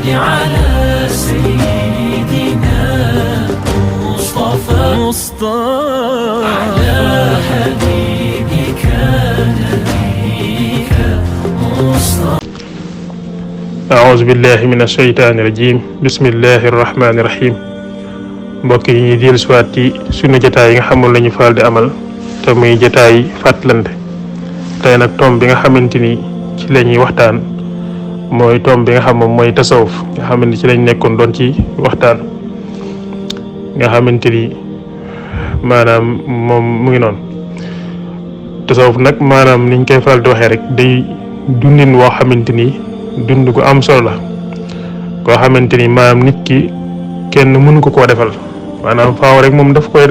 على سيدنا مصطفى على حبيبك نبيك مصطفى. أعوذ بالله من الشيطان الرجيم بسم الله الرحمن الرحيم. mbokk yi ñuy dellu siwaat ci sunu jotaay yi nga xamul lañu faral di amal te muy jotaay fàttalante. tey nag tomb bi nga xamante ni ci la ñuy waxtaan mooy tomb bi nga xam moom mooy tasawuf nga xamante ci lañ nekkoon doon ci waxtaan nga xamante ni maanaam moom mu ngi noonu. tasawuf nag maanaam niñ koy faral di waxee rek day dundin woo xamante ni dund gu am solo la koo xamante ni maanaam nit ki kenn mënu ko koo defal maanaam faaw rek moom daf koy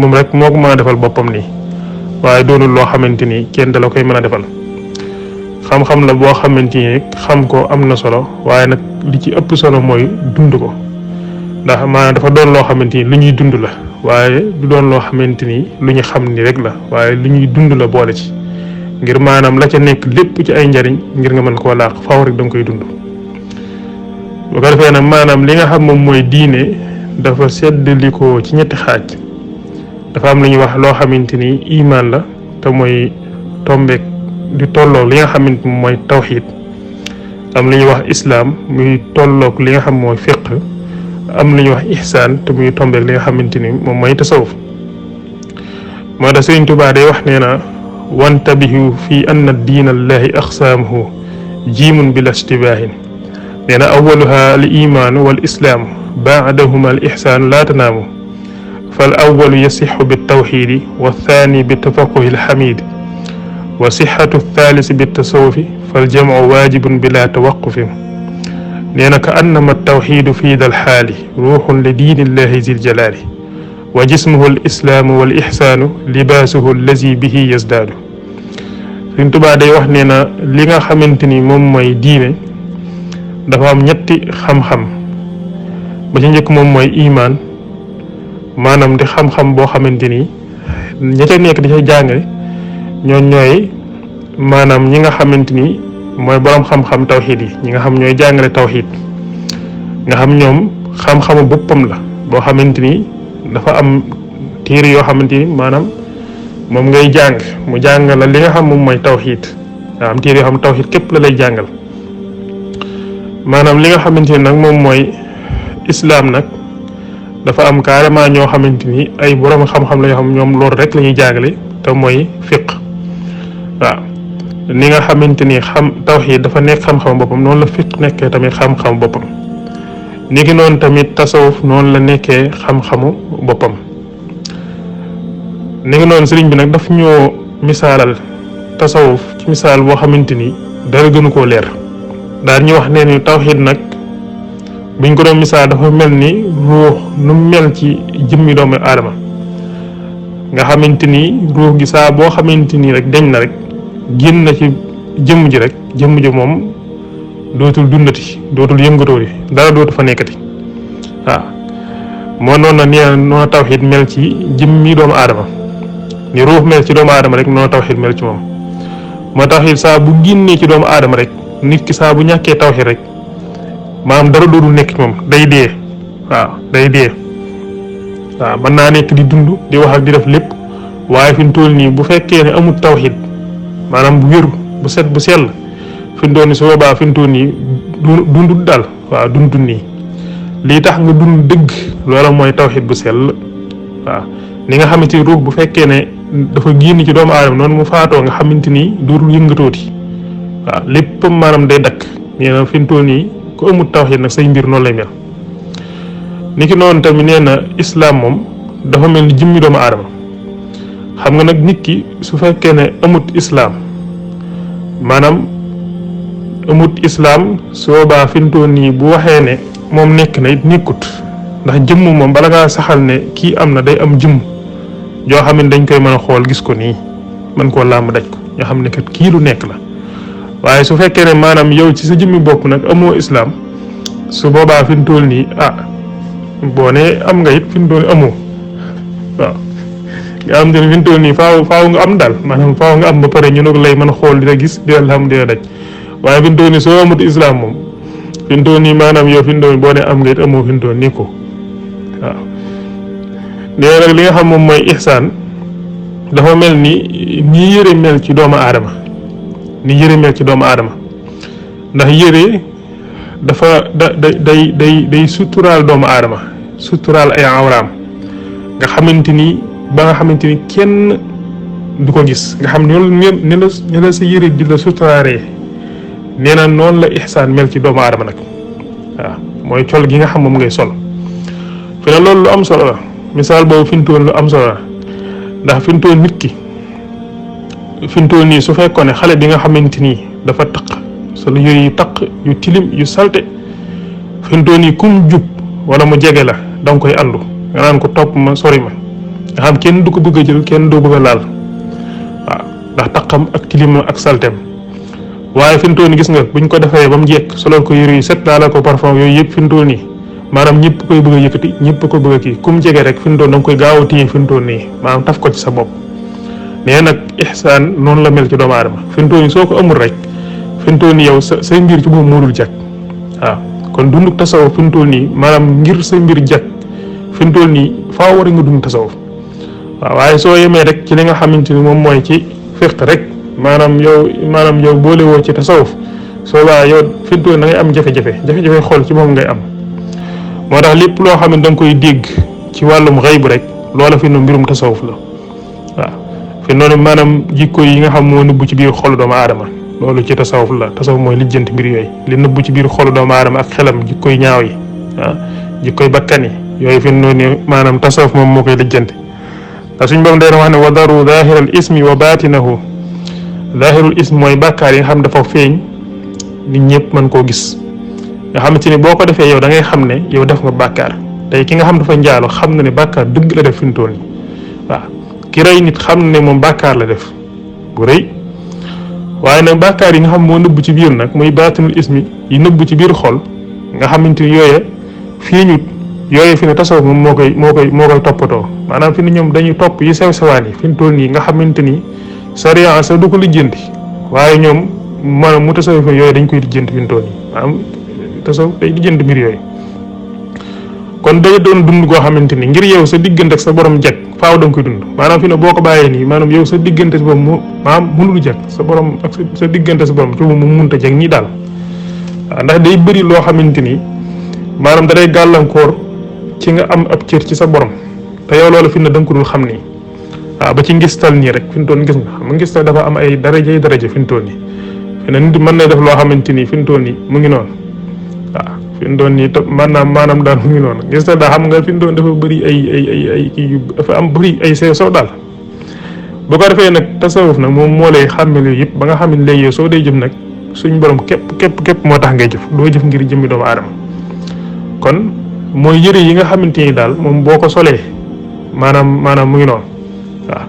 moom rek moo ko mën a defal boppam nii waaye doonul loo xamante ni kenn da la koy mën a defal. xam-xam la boo xamante ni rek xam ko am na solo waaye nag li ci ëpp solo mooy dund ko ndax maanaam dafa doon loo xamante ni lu ñuy dund la waaye du doon loo xamante ni lu ñu xam ni rek la waaye lu ñuy dund la boole ci ngir maanaam la ca nekk lépp ci ay njariñ ngir nga mën koo laax faaw rek da nga koy dund. bu ko defee nag maanaam li nga xam moom mooy diine dafa seddlikoo ci ñetti xaaj. dafa am lu ñuy wax loo xamante ni imaan la te mooy tombeek di tolloog li nga xamante ni mooy tawxiid. am lu ñuy wax islaam muy tolloog li nga xam mooy fiq. am lu ñuy wax ihsaan te muy tombeek li nga xamante ni moom mooy tasawuf. moo tax Sëriñ Tuubaa day wax nee na wantabihu fi anna diina allahi aqsaamuhu jiimun bila istibaahin nee na awaluha al imaanu wal islaam baadahuma al ihsaanu laa tanaamu fal awalu yasixu bitawxiidi wa thaani bitafaquhi alxamiidi wa sixatu thalisi bitasawufi fal jamcu waajibun bila tawaqufin nee na ka annama tawxiidu fii dal xaali ruuxun li diinillahi zil jalaali wa jismuhu al islaamu wal ihsaanu libaasuhu allazi bihi yazdaadu. Sëriñ Tuubaa day wax nee na li nga xamante ni moom mooy diine dafa am ñetti xam-xam ba ci njëkk moom mooy imaan maanaam di xam-xam boo xamante ni ña ca nekk di ca jàngale ñoom ñooy maanaam ñi nga xamante ni mooy boroom xam-xam tawxiid yi ñi nga xam ñooy jàngale tawxiid nga xam ñoom xam-xamu boppam la boo xamante ni dafa am téere yoo xamante ni maanaam moom ngay jàng mu jàngal la li nga xam moom mooy tawxiid nga am téere yoo xam tawxiid képp la lay jàngal. maanaam li nga xamante ni nag moom mooy islaam nag dafa am carrément ñoo xamante ni ay borom xam-xam la yoo xam ñoom loolu rek la ñuy jàngale te mooy fiq. waaw ni nga xamante ni xam tawxiid dafa nekk xam-xam boppam noonu la fiq nekkee tamit xam-xam boppam ni ki noonu tamit tasawuf noonu la nekkee xam-xamu boppam. ni ngi noonu sëriñ bi nag daf ñoo misaalal tasawuf ci misaal boo xamante ni dara gënu koo leer. daal ñu wax ne ni tawxiid nag buñ ko doon misaal dafa mel ni ruux nu mel ci jëmmi doomu aadama nga xamante ni ruux gi saa boo xamante ni rek deñ na rek génn na ci jëmm ji rek jëmm ji moom dootul dundati dootul yëngatooti dara dootu fa nekkati. waaw moo noonu na nee noonu tawxiid mel ci jëmmi doomu aadama ni ruux mel ci doomu aadama rek noonu tawxiid mel ci moom. moo tawxiid saa bu génnee ci doomu aadama rek nit ki saa bu ñàkkee tawxiid rek maanaam dara dootul nekk ci moom day dee. waaw day dee waaw mën naa nekk di dund di wax ak di def lépp waaye fi mu toll nii bu fekkee ne amul tawxiid maanaam bu wér bu set bu sell fi mu toll nii su boobaa fi mu toll nii dundut daal waaw dundut nii lii tax nga dund dëgg loola mooy tawxiid bu sell. waaw ni nga xamante ni ruux bu fekkee ne dafa génn ci doomu aadama noonu mu faatoo nga xamante ni dootul yëngatooti waaw léppam maanaam day dakk nee na fi mu toll nii ku amul tawxiid nag say mbir noonu lay mel. ni ki noonu tamit nee na islaam moom dafa mel ni jëmmi doomu aadama xam nga nag nit ki su fekkee ne amut islaam maanaam amut islaam su boobaa fi mu toll nii bu waxee ne moom nekk na it nekkut ndax jëmm moom bala ngaa saxal ne kii am na day am jëmm joo xam ne dañ koy mën a xool gis ko nii mën koo làmb daj ko ñoo xam ne kat kii lu nekk la. waaye su fekkee ne maanaam yow ci sa jëmmi bopp nag amoo islaam su boobaa fi mu toll nii boo ne am nga it fi mu toll amoo waaw nga am te ne fi mu toll nii faaw nga am daal maanaam faaw nga am ba pare ñu ne ko lay mën a xool di la gis di la xam di la daj waaye fi mu toll nii soo amut islaam moom fi mu toll nii maanaam yow fi mu toll boo ne am nga it amoo fi mu toll nii ko waaw nee nag li nga xam moom mooy ihsaan dafa mel ni yëre mel ci doomu aadama ni yëre mel ci doomu aadama ndax yëre dafa day suturaal doomu aadama suturaal ay awraam nga xamante ni ba nga xamante ni kenn du ko gis nga xam ne la sa yëre di la suturaaree nee na noonu la ihsaan mel ci doomu aadama nag waaw mooy col gi nga xam moom ngay sol fi ne loolu lu am solo la misaal boobu fi mu toll lu am solo la ndax fi mu toll nit ki fi mu toll nii su fekkoon ne xale bi nga xamante ni dafa taq sol yëre yu taq yu tilim yu salte fi mu toll nii kum jub wala mu jege la danga koy àndu nga naan ko topp ma sori ma nga xam kenn du ko bëgg a jël kenn doo bëgg a laal waaw ndax taqam ak tilimam ak salteem waaye fi mu toll nii gis nga buñ ko defee ba mu jekk solal ko yëre yu set daala ko parfum yooyu yëpp fi mu toll nii maanaam ñëpp koy bëgg a yëkkati ñëpp ko bëgg a kii kum jege rek fi mu toll da nga koy gaaw a téye fi mu toll nii maanaam taf ko ci sa bopp nee nag ihsaan noonu la mel ci doomu aadama fi mu toll nii soo ko amul rek fi mu toll nii yow say mbir ci boobu moodul jag waaw kon dunduk tasawuf fi mu toll nii maanaam ngir sa mbir jag fi mu toll nii faaw war nga dund tasawuf waaw waaye soo yemee rek ci li nga xamante ni moom mooy ci fiq rek maanaam yow boole woo ci tasawuf soo baa yow fi mu toll da ngay am jafe-jafe xool ci moom ngay am moo tax lépp loo xam ne da nga koy dégg ci wàllum xayb rek loola fi noonu mbirum tasawuf la waaw fi noonu maanaam jikko yi nga xam moo nëbbu ci biir xolu doomu aadama loolu ci tasawuf la tasawuf mooy lijjanti mbir yooyu li nëbbu ci biir xolu doomu aadama ak xelam jikkoy ñaaw yi ah jikkoy bakkan yi yooyu fi noonu maanaam tasawuf moom moo koy lijjanti ndax suñ borom day wax ne wa daru zahiral ismi wa batinahu zahirul ismi mooy bàkkaar yi nga xam dafa feeñ nit ñëpp mën koo gis nga xamante ni boo ko defee yow da ngay xam ne yow def nga bàkkaar tey ki nga xam dafa njaalo xam na ne bàkkaar dëgg la def fi mu toll nii waaw ki rey nit xam na ne moom bàkkaar la def bu rëy waaye nag bàkkaar yi nga xam moo nëbb ci biir nag muy baatinul ismi yi nëbb ci biir xol nga xamante ni yooye fii ñu yooye fi ne tasawuf moom moo koy toppatoo maanaam fi ne ñoom dañuy topp yi sew sewaan yi fi mu toll nii nga xamante ni sariya sa du ko lijjanti waaye ñoom maanaam mu tasawuf yooyu dañ koy lijjanti fi mu toll nii maanaam tasawuf day lijjanti mbir yooyu kon day doon dund goo xamante ni ngir yow sa diggante ak sa borom jag faaw da nga koy dund maanaam fi ne boo ko bàyyee nii maanaam yow sa diggante si borom maanaam mënul jag sa borom ak sa diggante sa borom ci moom mu mënta jag nii daal waaw ndax day bëri loo xamante ni maanaam da day gàllankoor ci nga am ab cër ci sa borom te yow loolu fi ne da nga ko dul xam nii waaw ba ci ngistal nii rek fi mu toll gis nga xam nga ngistal dafa am ay daraja fi mu toll nii fi ne nit mën na def loo xamante ni fi mu toll nii mu ngi noonu waaw fi mu toll nii maanaam daal mu ngi noonu ngistal daa xam nga fi mu toll dafa bëri ay kii yu dafa am bëri ay sew daal bu ko defee nag tasawuf nag moom moo lay xàmmel yooyu yëpp ba nga xam ne léegi yow soo dee jëf nag suñ borom képp moo tax ngay jëf doo jëf ngir jëmmi doomu aadama kon mooy yëre yi nga xamante ni daal moom boo ko solee maanaam mu ngi noonu waaw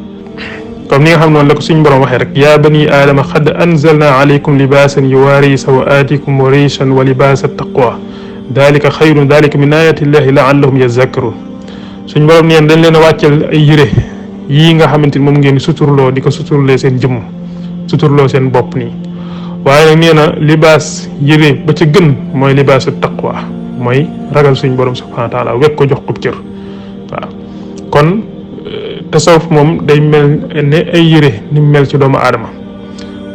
comme ni nga xam noonu la ko suñ borom waxee rek yaa bani aadama xad anzalna alaykum libaasan yuwaari sawaatikum wa riishan wa libaasa taqwa dalika xayrun dalika min ayati llahi laallahum yazakkarun suñ borom neen dañ leen a wàccal ay yëre yii nga xamante ni moom ngeen suturloo di ko suturlee seen jëmm suturloo seen bopp nii waaye nag nee na libaas yëre ba ca gën mooy libaasu taqwa mooy ragal suñ borom subhanahu wa taala wekk ko jox ko cër waaw kon tasawuf moom day mel ne ay yëre ni mu mel ci doomu aadama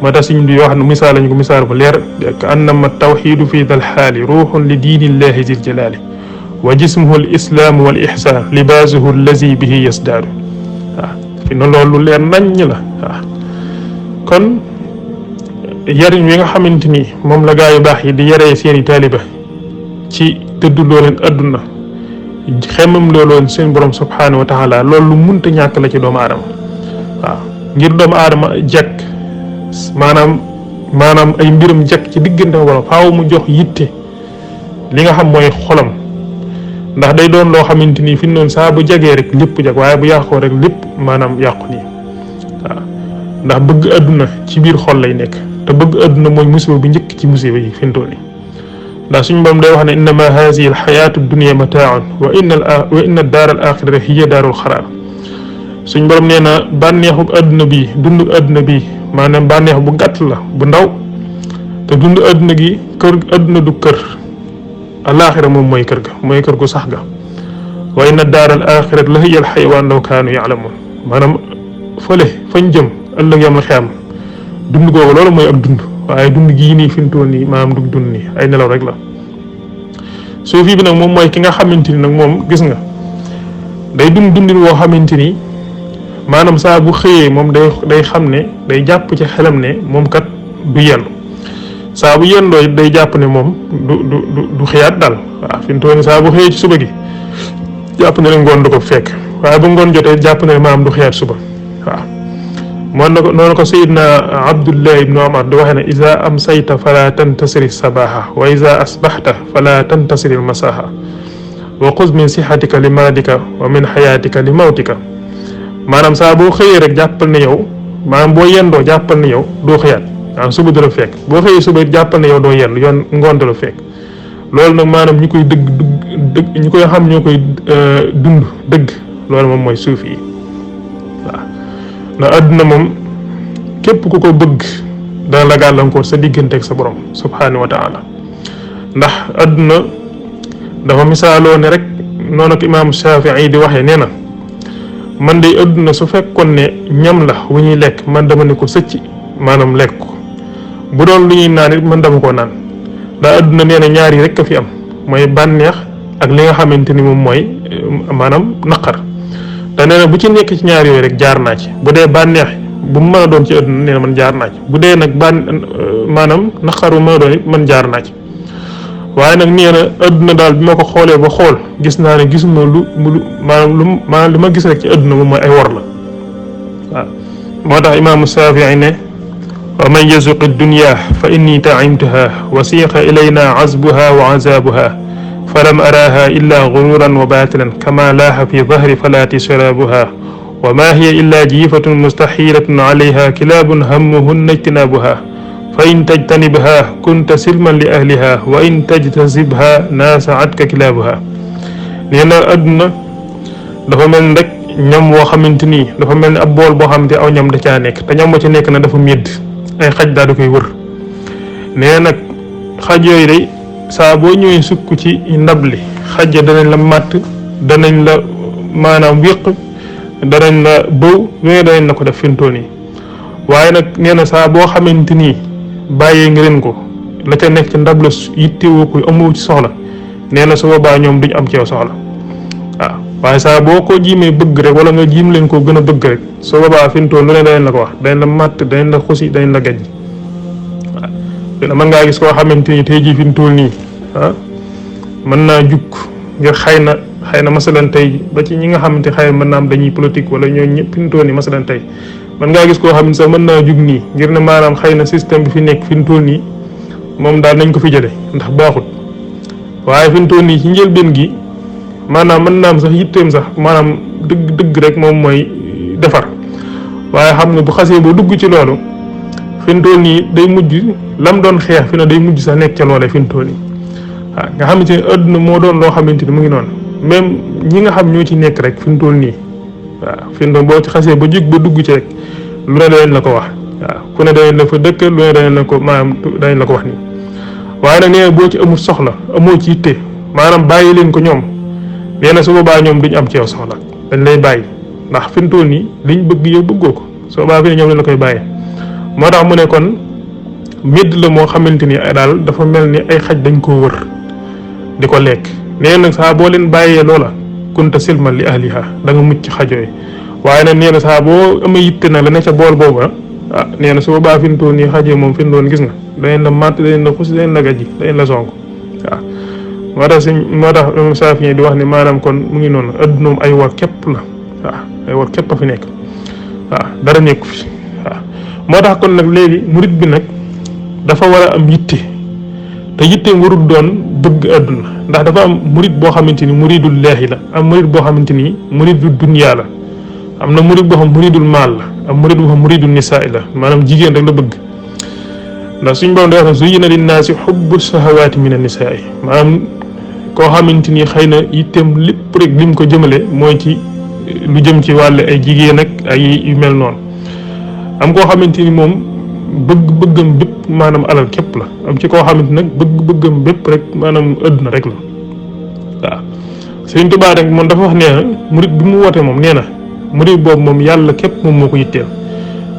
moo tax suñ di wax ne misaal lañ ko misaal bu leer ka annama tawxidu fi dal xaali ruuxun li diinillahi zil jalaali wa jismuhu al islaamu wal ixsaan libaasuhu allazi bihi yasdaadu waaw fi na loolu leer naññ la waaw kon yariñ wi nga xamante ni moom la gaa yu baax yi di yaree seeni taaliba ci tëdd loo leen adduna xemmam looloon seen borom subhanahu wa taala loolu lu munta ñàkk la ci doomu aadama waaw ngir doomu aadama jag maanaam ay mbiram jag ci diggante borom faaw mu jox yitte li nga xam mooy xolam ndax day doon loo xamante ni fi mu noonu saa bu jagee rek lépp jag waaye bu yàqoo rek lépp maanaam yàqu nii waaw ndax bëgg adduna ci biir xol lay nekk te bëgg adduna mooy musiba bi njëkk ci musiba yi fi mu toll nii ndax suñu borom day wax ne innama hazihi alxayatu dunia mataaun wa inna daar al axirata hiya daarul xaraar suñ borom nee na bànneexu adduna bi dund adduna bi maanaam bànneex bu gàtt la bu ndaw te dund adduna gi kër adduna du kër alaaxira moom mooy kër ga mooy kër gu sax ga wa inna daaral aaxirat la hiya al xaywaan law kaanu yaalamuun maanaam fële fañ jëm ëllëg yam la xiyam dund googu loolu mooy ak dund waaye dund gii nii fi mu toll nii maanaam du dund nii ay nelaw rek la suufi bi nag moom mooy ki nga xamante ni nag moom gis nga day dund dundin woo xamante ni maanaam saa bu xëyee moom day xam ne day jàpp ci xelam ne moom kat du yendu saa bu yendoo it day jàpp ne moom du xiyaat daal waaw fi mu toll nii saa bu xëyee ci suba gi jàpp ne ngoon du ko fekk waaye bu ngoon jotee jàpp ne maanaam du xiyaat suba waaw moom na ko noonu ko sayidna Abdullah ibnu Umar di waxee ne iza amsayta fala tantasiri sabaha wa iza asbaxta fala tantasiri almasaha wa xuz min sixatika li maradika wa min xayaatika li mawtika maanaam saa boo xëyee rek jàppal ne yow maanaam boo yendoo jàppal ne yow doo xëyaat waaw suba du la fekk boo xëyee suba jàppal ne yow doo yendu yoon ngoon du la fekk loolu nag maanaam ñi koy dëgg ñi koy xam ñoo koy dund dëgg loolu moom mooy suuf yi waaw ndax àdduna moom képp ku ko bëgg dana la gàllankoor sa diggante ak sa borom subhaanahu wa taala ndax àdduna dafa misaaloo ne rek noonu ak imaam Shafii di waxee nee na man de àdduna su fekkoon ne ñam la wu ñuy lekk man dama ne ko sëcc maanaam lekk ko bu doon lu ñuy naan it man dama ko naan ndax àdduna nee na ñaar yi rek a fi am mooy bànneex ak li nga xamante ni moom mooy maanaam naqar te nee na bu ci nekk ci ñaar yooyu rek jaar naa ci bu dee bànneex bu mu mën a doon ci àdduna nee na man jaar naa ci bu dee nag maanaam naqar bu mën a doon it man jaar naa ci waaye nag nee na àdduna daal bi ma ko xoolee ba xool gis naa ne gisuma maanaam li ma gis rek ci àdduna moom mooy ay wor la waaw moo tax imaamu Shafii ne wa man yazuqi dunya fa inni taimtuha wa siiqa ilayna azbuha wa azabuha falam araha illa gururan wa batilan kama laaha fi dahri falati sharabuha wa ma hiya illa jiifatun mustaxilatun alayha kilaabun hammuhunna ijtinaabuha fa in tajtanibha kunta silman li ahliha wa in tajtasibha naasacatka kilaabuha nee na adduna dafa mel ni rek ñam woo xamante ni dafa mel ni ab bool boo xamante aw ñam da caa nekk te ñam wa ci nekk na dafa médd ay xaj daal da koy wër nee nag xaj yooyu day saa boo ñëwee sukk ci ndab li xaj ya danañ la màtt danañ la maanaam wéq danañ la bëw yooyu danañ la ko def fintoon yi waaye nag nee na saa boo xamante ni bàyyee nga leen ko la ca nekk ci ndab la yittewoo ko amoo ci soxla nee na su boobaa ñoom duñ am ci yow soxla waaw waaye saa boo ko jiimee bëgg rek wala nga jiim leen ko gën a bëgg rek su boobaa fintoon lu ne danañ la ko wax danañ la màtt danañ la xusi danañ la gajj waaw mën ngaa gis koo xamante ni tey jii fintoon nii mën naa jukk ngir xëy na masalan tey ba ci ñi nga xamante xëy mën naa am dañuy politique wala ñoo ñëpp fintoon nii masalan tey mën ngaa gis koo xam ne sax mën naa jug nii ngir ne maanaam xëy na système bi fi nekk fi mu toll nii moom daal nañ ko fi jële ndax baaxut waaye fi mu toll nii ci njëlbeen gi maanaam mën naa am sax yitteem sax maanaam dëgg rek moom mooy defar waaye xam nga bu xasee ba dugg ci loolu fi mu toll nii day mujj lam doon xeex fi na day mujj sax nekk ca loolee fi mu toll nii waaw nga xamante ne adduna moo doon loo xamante ni mu ngi noonu même ñi nga xam ñoo ci nekk rek fi mu toll nii waaw fi mu toll boo ci xasee ba jug ba dugg ci rek lu ne danañ la ko wax waaw ku ne danañ la fa dëkk lu ne danañ la ko maanaam danañ la ko wax nii waaye nag nee na boo ci amul soxla amoo ci yitte maanaam bàyyi leen ko ñoom nee na su boobaa ñoom duñ am ci yow soxla dañ lay bàyyi ndax fi mu toll nii liñ bëgg yow bëggoo ko su boobaa fi ne ñoom lañ la koy bàyyee moo tax mu ne kon médd la moo xamante ni daal dafa mel ni ay xaj dañ koo wër di ko lekk nee nag saa boo leen bàyyee loola kunta silman li ahliha da nga mucc xajooy waaye nag nee na saa boo amee yitte nag la ne ca bool boobu nee na su boobaa fi mu toll nii xajee moom fi mu doon gis nga dañ la màtt dañ la xus dañ la gajji dañ la sonk waaw moo tax Saafi di wax ne maanaam kon mu ngi noonu adduna ay war képp la waaw ay war képp a fi nekk waaw dara nekku fi waaw moo tax kon nag léegi murit bi nag dafa war a am yitte te yitte warul doon bëgg adduna ndax dafa am murit boo xamante ni muridul leexi la am murit boo xamante ni muridul dunya la am na murit boo xam muridul maal la am murit boo xam muridul nisaa la maanaam jigéen rek la bëgg ndax suñ borom day wax ne zuyyina linnaasi xubbu shahawaati mina nisaa maanaam koo xamante ni xëy na yitteem lépp rek lim ko jëmale mooy ci lu jëm ci wàll ay jigéen ak ay yu mel noonu am koo xamante ni moom bëgg-bëggam bépp maanaam alal képp la am ci koo xamante nag bëgg-bëggam bépp rek maanaam àdduna rek la waaw Sëriñ Tuubaa rek moom dafa wax nee na murid bi mu woote moom nee na murid boobu moom yàlla képp moom moo ko yitteel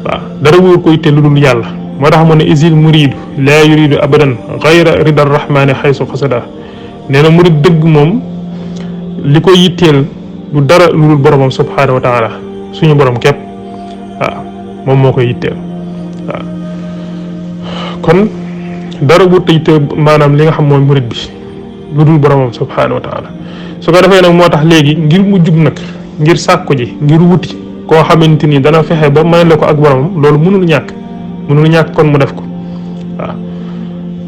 waaw dara wóor ko yitteel lu dul yàlla moo tax mu ne isil muridu laa yuridu abadan gayra ridar rahmani xaysu xasada nee na murid dëgg moom li ko yitteel du dara lu dul boromam subhaanahu wa taala suñu borom képp waaw moom moo koy yitteel waaw kon dara bu yitteel maanaam li nga xam mooy murid bi lu dul boromam subhaanahu wa taala su ko defee nag moo tax léegi ngir mu jug nag ngir sàkku ji ngir wuti koo xamante ni dana fexe ba mënale ko ak boromam loolu mënul ñàkk kon mu def ko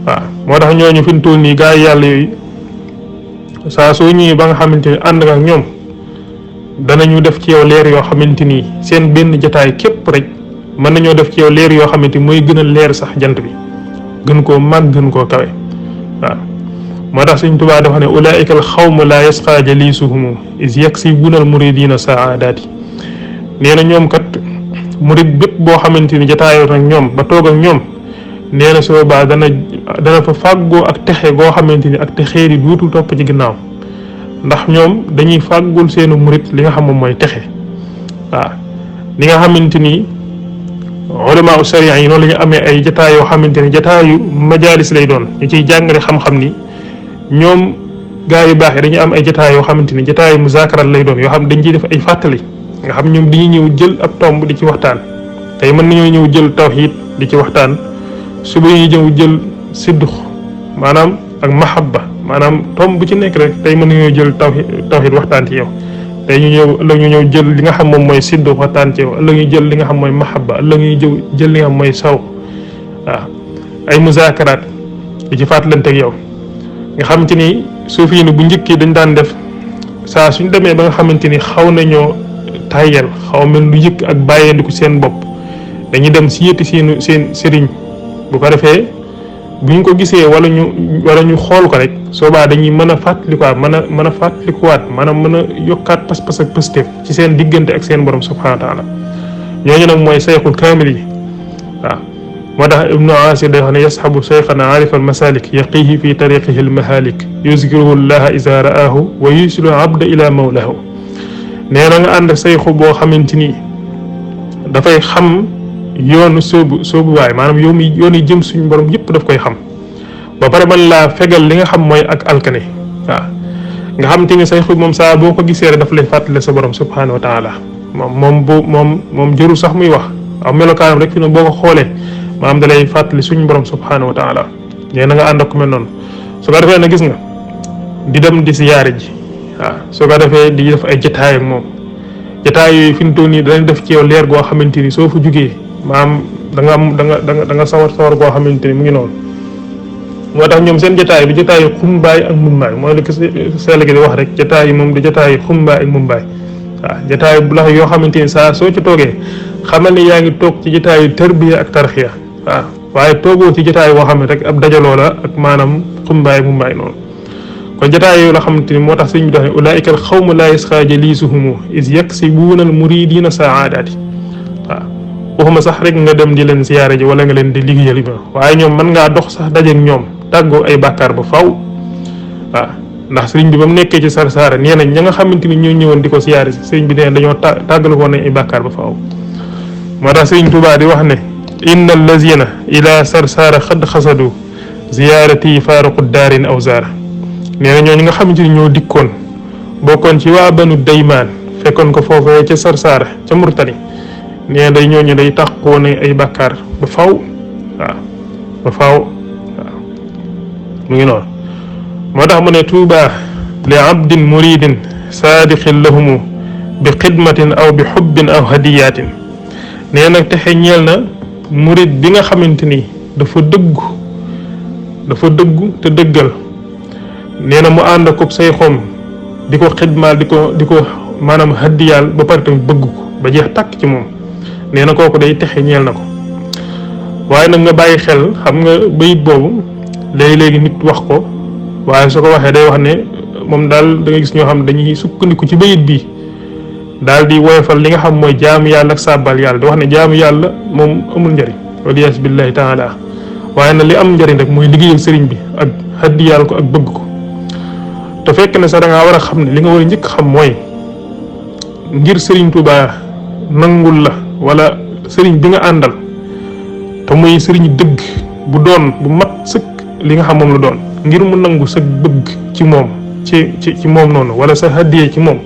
waaw moo tax ñooñu fi mu toll nii gaa yi yàlla yooyu saa soo ñëwee ba nga xamante ni ànd nga ak ñoom danañu def ci yow leer yoo xamante ni seen benn jataay képp rek mën nañoo def ci yow leer yoo xamante ni mooy gën a leer sax jant bi gën koo màgg gën koo kawe waaw moo tax Sëriñ Tuubaa dafa ne ulaa'ika al xawmu laa yasqaa jaliisuhum is yaksibuuna al muridiina saadaati nee na ñoom kat murid bépp boo xamante ni jataayoo nag ñoom ba toog ak ñoom nee na soo baa dana fa fàggoo ak texe goo xamante ni ak texee di duutul topp ci ginnaaw ndax ñoom dañuy fàggul seenu murid li nga xam moom mooy texe waaw li nga xamante ni ulama u sariya yi noonu la ñu amee ay jataay yoo xamante ni jataayu majaalis lay doon ñu ciy jàngale xam-xam ni ñoom gaa yu baax yi dañuy am ay jataay yoo xamante ni jataayu muzaakaral lay doon yoo xam dañ ciy def ay fàttali nga xam ñoom dañuy ñëw jël ab tomb di ci waxtaan tey mën nañoo ñëw jël tawxiid di ci waxtaan suba ñuy ñëw jël siddux maanaam ak mahabba maanaam tomb bu ci nekk rek tey mën nañoo jël tawxiid waxtaan ci yow tey ñu ñëw ëllëg ñu ñëw jël li nga xam moom mooy siddux waxtaan ci yow ëllëg ñu jël li nga xam mooy mahabba ëllëg ñu jël li nga xam mooy saw waaw ay muzaakaraat di ci fàttalante ak yow nga xamante ni suufi yi bu njëkk dañ daan def saa suñ demee ba nga xamante ni xaw nañoo tàyyel xaw mel lu yëkk ak bàyyeendiku seen bopp dañuy dem si yéeti seen sëriñ bu ko defee bu ñu ko gisee wala ñu xool ko rek soobaa dañuy mën a fàttalikuwaat mën a fàttalikuwaat maanaam mën a yokkaat pas-pas ak pëstéef ci seen diggante ak seen borom subhanahu wa taala ñooñu nag mooy sayxul kaamil yi waaw moo tax ibnu asir day wax ne yasxabu sayxana aarifa almasalik yaqihi fi tariqihi almahalik yuzkiruhu llaha iza ra'ahu wa yusilu abda ila mawlahu nee na nga ànd sayxu boo xamante ni dafay xam yoonu soobuwaay maanaam yoon yi jëm suñu borom yëpp daf koy xam ba pare man laa fegal li nga xam mooy ak alkane waaw nga xam te ni sayxu moom saa boo ko gisee rek daf lay fàttale sa borom subhanahu wa taala moom jëru sax muy wax aw melokaanam rek fi ne boo ko xoolee maanaam da lay fàttali suñu borom subhanahu wa taala nee na nga ànd ak ku mel noonu su ko defee na gis nga di dem di siyaare ji waaw su ko defee di def ay jataay ak moom jataay yooyu fi mu toll nii danañ def ci yow leer goo xamante ni soo fa jugee maanaam da nga sawar goo xamante ni mu ngi noonu moo tax ñoom seen jataay du jataay xumbaay ak mumbaay mooy li ko sell gi di wax rek jataay yi moom du jataay xumbaay ak mumbaay waaw jataay bu la yoo xamante ni saa soo ci toogee xamal ni yaa ngi toog ci jataayu tarbiya ak tarxiya waaw waaye toogoo ci jataay boo xam ne rek ab dajaloo la ak maanaam xumbaay ak mumbaay noonu kon jataay yooyu la xamante ni moo tax sëñ bi dox ne ulaa'ika al xawmu laa yasqaa jaliisuhum iz yaksibuuna al muridiina saadaati waaw waxuma sax rek nga dem di leen siyaare ji wala nga leen di liggéeyal waaye ñoom mën ngaa dox sax dajeek ñoom tàggoo ay bàkkaar ba faw waaw ndax sëriñ bi ba mu nekkee ci Sarsara nee nañ ña nga xamante ni ñoo ñëwoon di ko siyaare si sëriñ bi nee dañoo tàggal ko nañ ay bàkkaar ba faw moo tax sëriñ Tuubaa di wax ne inna allazina ila Sarsara xad xasadu ziyaarati faaraqu daarin aw zaara nee na ñooñu nga xamante ni ñoo dikkoon bokkoon ci waa banu daymaan fekkoon ko foofee ca Sarsara ca Murtani nee day ñooñu day taxoo ne ay bàkkaar ba faw waaw ba faw waaw mu ngi noonu moo tax mu ne tuuba li abdin muridin saadiqin lahumu bi xidmatin aw bi xubbin aw hadiyatin nee nag texe ñeel na murid bi nga xamante ni dafa dëggu te dëggal nee na mu ànd ak say xom di ko xidmaal di ko maanaam hadiyaal ba pare tamit bëgg ko ba jeex tàkk ci moom nee na kooku day texe ñeel na ko waaye nag nga bàyyi xel xam nga bayit boobu léegi nit wax ko waaye su ko waxee day wax ne moom daal da nga gis ñoo xam dañuy sukkandiku ci bayit bi daal di woyofal li nga xam mooy jaamu yàlla ak sàbbal yàlla di wax ne jaamu yàlla moom amul njëriñ waliyaas billahi taala. waaye nag li am njëriñ rek mooy liggéeyal sëriñ bi ak haddiyaal ko ak bëgg ko. te fekk na sax da ngaa war a xam ne li nga war a njëkk xam mooy ngir sëriñ Tuubaa nangul la wala sëriñ bi nga àndal te muy sëriñ dëgg bu doon bu mat sëkk li nga xam moom la doon, ngir mu nangu sa bëgg ci moom ci moom noonu wala sa haddiya ci moom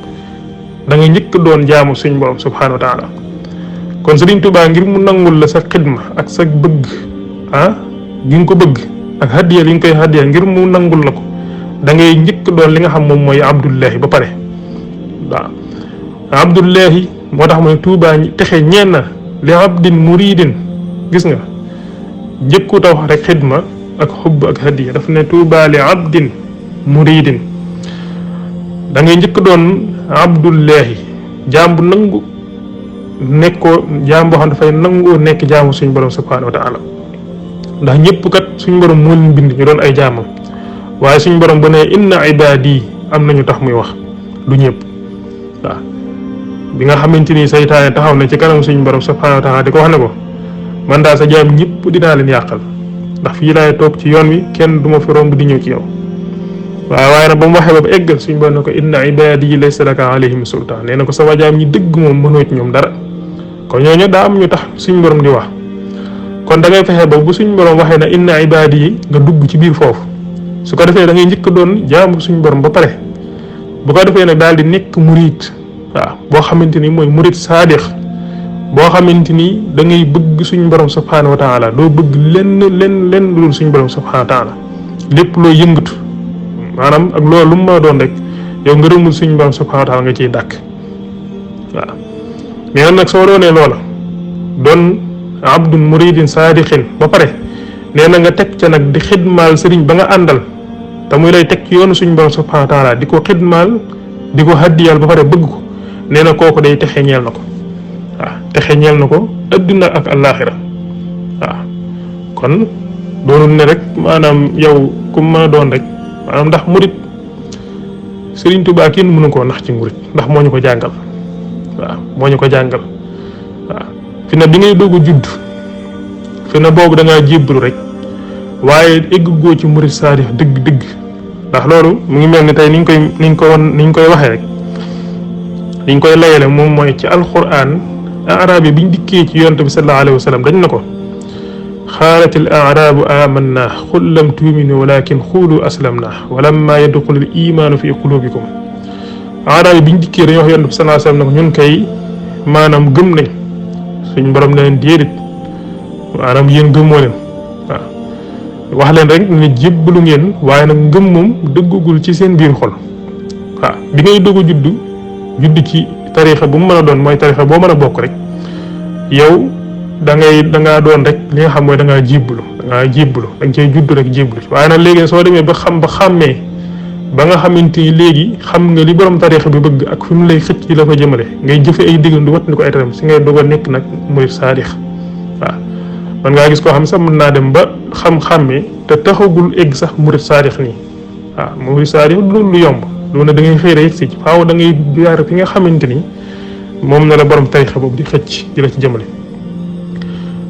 da nga njëkk doon jaamu suñ borom subhanahu wa taala. kon sëriñ Tuubaa ngir mu nangul la sa xidma ak sa bëgg gi nga ko bëgg ak haddiya li nga koy haddiya ngir mu nangul la ko da ngay njëkk doon li nga xam moom mooy abdullahi ba pare. waaw abdullahi moo tax mooy Tuubaa texe ñeen na li abdin muridin. gis nga njëkku ta wax rek xidma ak xubb ak hadiya daf ne Tuubaa li abdin muridin. da ngay njëkk doon abdullahi jaam bu nangu nekkoo jaam boo xam dafay nangoo nekk jaamu suñ borom subhanahu wa taala. ndax ñëpp kat suñ borom moo leen bind ñu doon ay jaamam, waaye suñ borom bu ne inna ibadi am nañu tax muy wax du ñëpp. waaw bi nga xamante ni saytaane taxaw na ci kanam suñ borom subhanahu wa taala di ko wax ne ko man daal sa jaam ñëpp dinaa leen yàqal ndax fii laay toog ci yoon wi kenn du ma fi romb di ñëw ci yow. waaye nag ba mu waxee ba eggal suñ borom ne ko inna ibadi laysa laka alayhim sultaan, nee na ko sama jaam ñi dëgg moom mënoo ci ñoom dara. kon ñooñu daa am ñu tax suñ borom di wax. kon da ngay fexe ba bu suñ borom waxee na inna ibadi yi nga dugg ci biir foofu, su ko defee da ngay njëkk doon jaamu suñ borom ba pare. bu ko defee nag daal di nekk murid waaw boo xamante ni mooy murid saadix boo xamante ni da ngay bëgg suñ borom subhanahu wa taala, doo bëgg lenn lu dul suñ borom subhanahu wa taala. lépp loo yëngatu maanaam ak loolu lu mu mën a doon rek yow ngërëmul suñ borom subhanahu wa taala nga ciy dàkk. waaw mais nag soo doonee loola doon abdun muridin saadixin ba pare nee na nga teg ca nag di xidmaal sëriñ ba nga àndal te muy lay teg ci yoonu suñ borom subhanahu wa taala, di ko xidmaal di ko haddiyal ba pare bëgg ko. nee na kooku day texe ñeel na ko. waaw texe ñeel na ko adduna ak àllaaxira. waaw kon doonul ne rek maanaam yow ku mën a doon rek maanaam ndax murit Sëriñ Tuubaa kenn mënu koo nax ci murit ndax moo ñu ko jàngal. waaw moo ñu ko jàngal. waaw fi na bi ngay doog a judd fi na boobu da ngaa jébbalu rek waaye egg goo ci murit saadix dëgg ndax loolu mu ngi mel ni tey ni ñu koy waxee rek. liñ koy layale moom mooy ci alquran arab yi biñ dikkee ci yonent bi sallallahu alayhi wa sallam dañ na ko xaalatil arabu amanna qul lam tuuminu walakin xuulu aslamna walamma yadxulul imaanu fi qulubikum. arab yi biñ dikkee dañoo wax yonent bi sallallahu alayhi wa sallam ne ko ñun kay maanaam gëm nañ suñ borom ne leen déedéet maanaam yéen gëmmoo leen. waaw wax leen rek ne jébbalu ngeen waaye nag ngëm moom dëggagul ci seen biir xol. waaw bi ngay doog a judd ci tarixa bu mu mën a doon mooy tarixa boo mën a bokk rek yow da ngaa doon rek li nga xam mooy da ngaa jébbalu da nga cay judd rek jébbalu waaye nag léegi soo demee ba xàmmee ba nga xamante ni léegi xam nga li borom tarixa bi bëgg ak fi mu lay xëcc di la fa jëmale ngay jëfe ay diggandu wat ni ko ay taram si ngay doog a nekk nag murid saadix. waaw man ngaa gis koo xam sax mën naa dem ba xam-xàmmee te taxagul egg sax murid saadix nii. waaw murid saadix loolu lu yomb loolu da ngay xëy rek si faaw da ngay jaar fi nga xamante ni moom na la borom tarixa boobu di xëcc di la ci jëmale.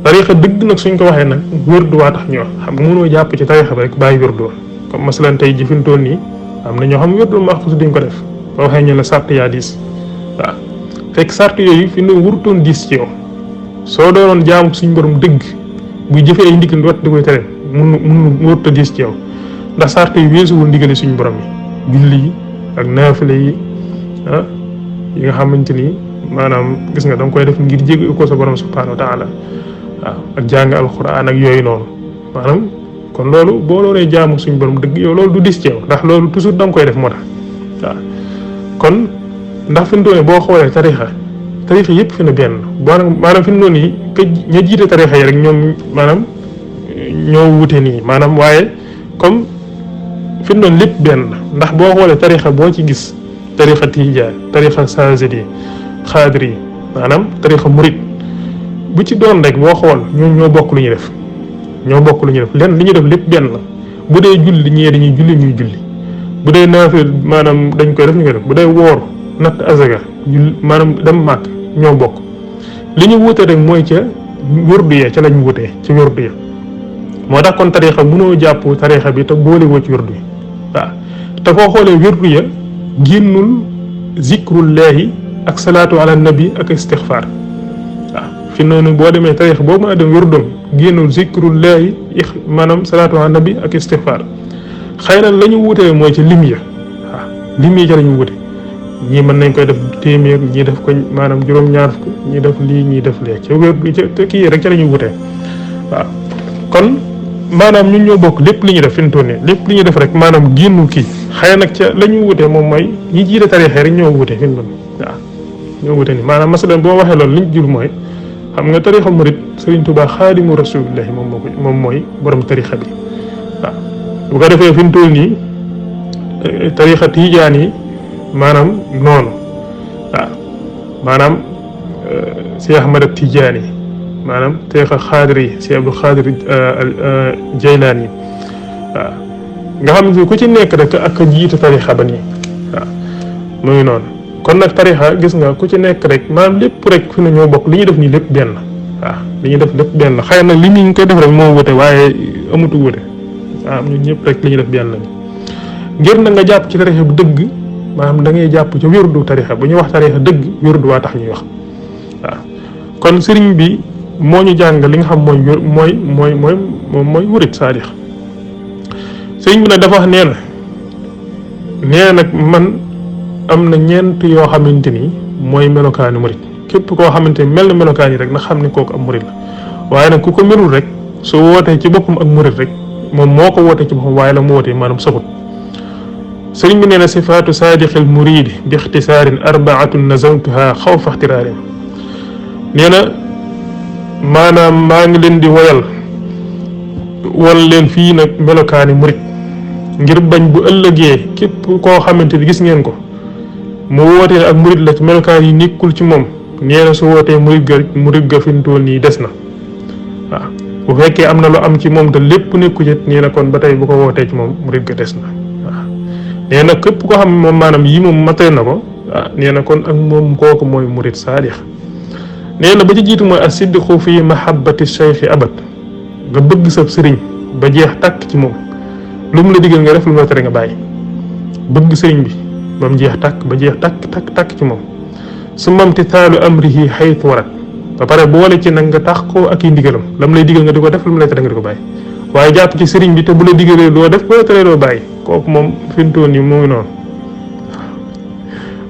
tarixa dëgg nag suñ ko waxee nag wérdu waa tax ñu wax xam nga mënoo jàpp ci tarixa bi rek bàyyi wérdu wa comme masalan tey jëfintoon nii am na ñoo xam wérdul maxfuus duñ ko def boo waxee ñu la sart yaa diis. waaw fekk sart yooyu fi ne wurutoon diis ci yow soo doonoon jaamu suñ borom dëgg buy jëfee ay ndigal wat di koy tere mun wurut a diis ci yow ndax sart yi weesuwul ndigale suñ borom yi julli yi ak naafile yi yi nga xamante ni maanaam gis nga da nga koy def ngir jéggi ko sa borom subhanahu wa taala. waaw ak jàng alxuraan ak yooyu noonu maanaam kon loolu boo doonee jaamu suñ borom dëgg yow loolu du dis ci yow ndax loolu toujours da nga koy def moo tax. waaw kon ndax fi mu doonee boo xoolee tarixa yëpp fi na benn maanaam fi mu doon yi ña jiite tarixa yi rek ñoom maanaam ñoo wute nii maanaam waaye comme fi mu doon lépp benn ndax boo xoolee tarixa boo ci gis tarixa tijaan tarixa saazidi xaadiri maanaam tarixa murit bu ci doon rek boo xool ñoo bokk lu ñuy def lenn li ñuy def lépp benn la bu dee julli ñee dañuy julli ñuy julli bu dee naafil maanaam dañ koy def ñu koy def bu dee woor natt azaga maanaam dem màkk ñoo bokk li ñu wuute rek mooy ca wérdu ya ca lañ wutee ci wérdu ya moo tax kon tarixa mënoo jàpp tarixa bi te boole woo ci wérdu yi waaw te koo xoolee wérdu ya génnul zikrullahi ak salaatu ala nabi ak istixfaar waaw fi noonu boo demee tarixa boo mën a dem wérdum génnul zikrullahi maanaam salaatu ala nabi ak istixfaar xëy na la ñu wutee mooy ci lim ya waaw lim yi ca la ñu wute ñii mën nañ koy def téeméer ñii def ko maanaam juróom-ñaar fukk ñii def lii ñii def lee ca wér ca kii rek ca la ñu wutee waaw kon maanaam ñun ñoo bokk lépp li ñu def fi mu toll nii lépp li ñu def rek maanaam génnu kii xëy nag ca la ñu wutee moom mooy ñi jiite tariixa rek ñoo wutee fi mu toll nii waaw ñoo wutee nii maanaam masalan boo waxee loolu li ñu jur mooy xam nga tariixa murit Sëriñ Tuubaa Xaadimu Rasuulillaahi moom mooy borom tariixa bi waaw bu ko defee fi mu toll nii tariixa tiijaan yi maanaam noonu waaw maanaam Cheikh Ahmad Tijaani maanaam tariixa xaadir yi Cheikh Abdul Xaadir Jaylaani waaw nga xam ne ku ci nekk rek ak jiite tariixa ba nii waaw mu ngi noonu kon nag tariixa gis nga ku ci nekk rek maanaam lépp rek fi na ñoo bokk li ñuy def nii lépp benn waaw li ñuy def lépp benn xëy na li ñu koy def rek moo wute waaye amutu wute waaw ñun ñëpp rek li ñuy def benn lañu ngir na nga jàpp ci tariixa bu dëgg maanaam da ngay jàpp ca wérdu tariixa bu ñuy wax tariixa dëgg wérdu waa tax ñuy wax waaw kon sëriñ bi moo ñu jàng li nga xam mooy murit saadix sëriñ bi nag dafa wax nee na nag man am na ñeent yoo xamante ni mooy melokaani murit képp koo xamante ni mel na melokaan yi rek na xam ne kooku am murit la waaye nag ku ko melul rek su wootee ci boppam ak murit rek moom moo ko wootee ci boppam waaye la mu wootee maanaam saxut sëriñ bi nee na sifaatu saadiqil muridi bi ixtisaarin arbaatun nazamtuha xawfa ixtiraarin nee na maanaam maa ngi leen di woyal wal leen fii nag melokaani murit ngir bañ bu ëllëgee képp koo xamante ni gis ngeen ko mu wootee ak murit la ci melokaan yi nekkul ci moom nee na su wootee murit ga fi mu toll nii des na waaw bu fekkee am na lu am ci moom te lépp nekku ci nee na kon ba tey bu ko wootee ci moom murit ga des na waaw nee na képp koo xam ne moom maanaam yi moom matee na ko waaw nee na kon ak moom kooku mooy murit saadix nee na ba ci jiitu mooy as-sidqu fi mahabbati shaykhi abad nga bëgg sa sëriñ ba jeex tàkk ci moom lu mu la digal nga def lu mu la tere nga bàyyi bëgg sëriñ bi ba mu jeex tàkk ba jeex tàkk ci moom su mamtithaalu amrihi haythu warat ba pare boole ci nag nga tax ko ak i ndigalam lam lay digal nga di ko def lu mu lay tere nga di ko bàyyi waaye jàpp ci sëriñ bi te bu la digalee doo def bu la teree doo bàyyi kooku moom fi mu toll nii mu ngi noonu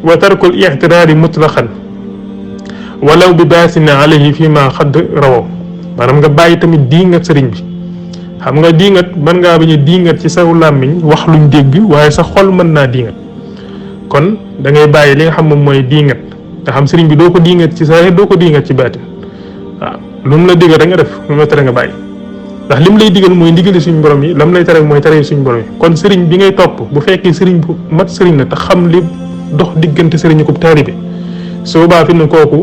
wa tarkul ixtiraari mutlaqan walaw bi baasin alayhi fi ma xadd rawaw maanaam nga bàyyi tamit diingat sëriñ bi xam nga diingat mën ngaa bañ a diingat ci saw làmmiñ wax luñ dégg waaye sa xol mën naa diingat kon da ngay bàyyi li nga xam moom mooy diingat nga xam sëriñ bi doo ko diingat ci saa doo ko diingat ci baatin waaw lu mu la digal da nga def lu mu la tere nga bàyyi ndax lim lay digal mooy ndigali suñu borom yi lam lay tere mooy tere suñu borom yi kon sëriñ bi ngay topp bu fekkee sëriñ bu mat sëriñ la te xam li dox diggante sëriñ ko taalibe su boobaa fi ne kooku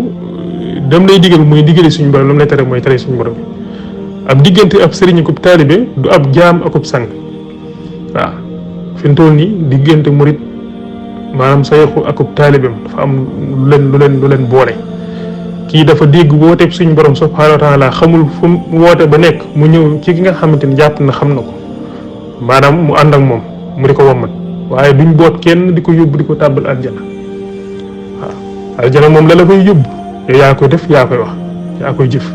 dam lay digal mooy digali suñu borom lam lay tere mooy tere suñu borom yi ab diggante ab sëriñ ko taalibe du ab jaam akub sang waaw fi mu toll nii diggante murit maanaam sayxu akub taalibeem dafa am lu leen boole kii dafa dégg wooteeb suñu borom subhaanahu wa taala xamul fu mu woote ba nekk mu ñëw ci ki nga xamante ni jàpp na xam na ko maanaam mu ànd ak moom mu di ko wommat waaye duñ boot kenn di ko yóbbu di ko tàbbal aljana waaw aljana moom la koy yóbbu yow yaa koy def yaa koy wax yaa koy jëf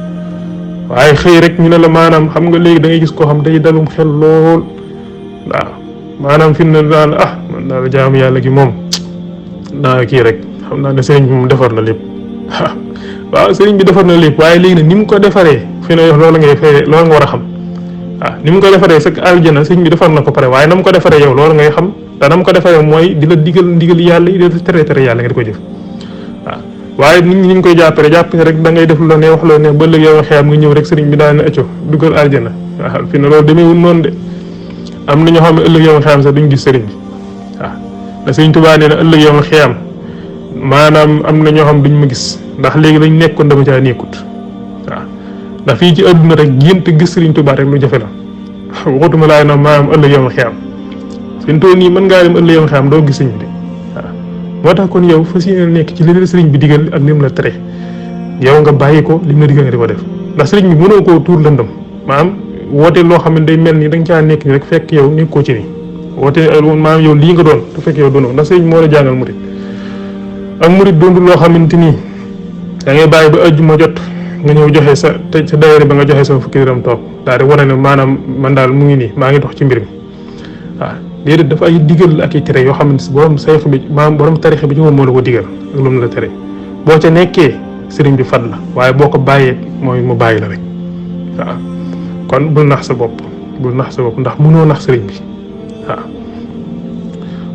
waaye xëy rek ñu ne la maanaam xam nga léegi da ngay gis koo xam day dalum xel lool waaw maanaam fi mu ne daal man daal jaamu yàlla gi moom naa kii rek xam naa ne sëriñ bi moom defar na lépp waaw sëriñ bi defar na lépp waaye léegi nag ni mu ko defaree fi ne loolu ngay fee loolu nga war a xam waaw ni mu ko defaree sa aljana sëriñ bi defar na ko pare waaye na mu ko defaree yow loolu ngay xam te na mu ko defaree mooy di la digal yàlla yi di la tere yàlla nga di ko jëf waaw waaye nit ñi ni ñu koy jàppee rek da ngay def lu la ne wax la ne ba léegi yow xeam nga ñëw rek sëriñ bi daal ne acco dugal aljana waaw fi ne loolu demeewul noonu de am na ñoo xam ne ëllëg yow xeam sax duñ gis sëriñ bi waaw da sëriñ Tuubaa nee na ëllëg yow xeam maanaam am na ñoo xam duñ ma gis ndax léegi lañ nekkoon dama caa nekkut waaw ndax fii ci àdduna rek gént gis sëriñ Tuubaa rek lu jafe la waxutuma laay na maanaam ëllëg yow xeam fi mu toll nii mën ngaa dem ëllëg yow xeam doo gis sëriñ bi moo tax kon yow fas yéene nekk ci li la sëriñ bi digal ak lim la tere yow nga bàyyi ko lim la digal nga di ko def ndax sëriñ bi mënoo koo tuur lëndëm maanaam woote loo xam ne day mel ni da nga caa nekk ni rek fekk yow nekkoo ci ni woote maanaam yow lii nga doon te fekk yow doonoo ndax sëriñ moo la jàngal murit ak murit doonul loo xamante ni da ngay bàyyi ba àjjuma jot nga ñëw joxe sa daayira ba nga joxe sa fukki dërëm toog daal di wane ne maanaam man daal mu ngi nii maa ngi dox ci mbir mi waaw déedéet dafa ay digal ak i tere yoo xam ne borom sayx bi maanaam borom tarix bi ci moom moo la ko digal ak lu mu la tere boo ca nekkee sëriñ bi fat la waaye boo ko bàyyee mooy mu bàyyi la rek waaw kon bul nax sa bopp ndax mënoo nax sëriñ bi waaw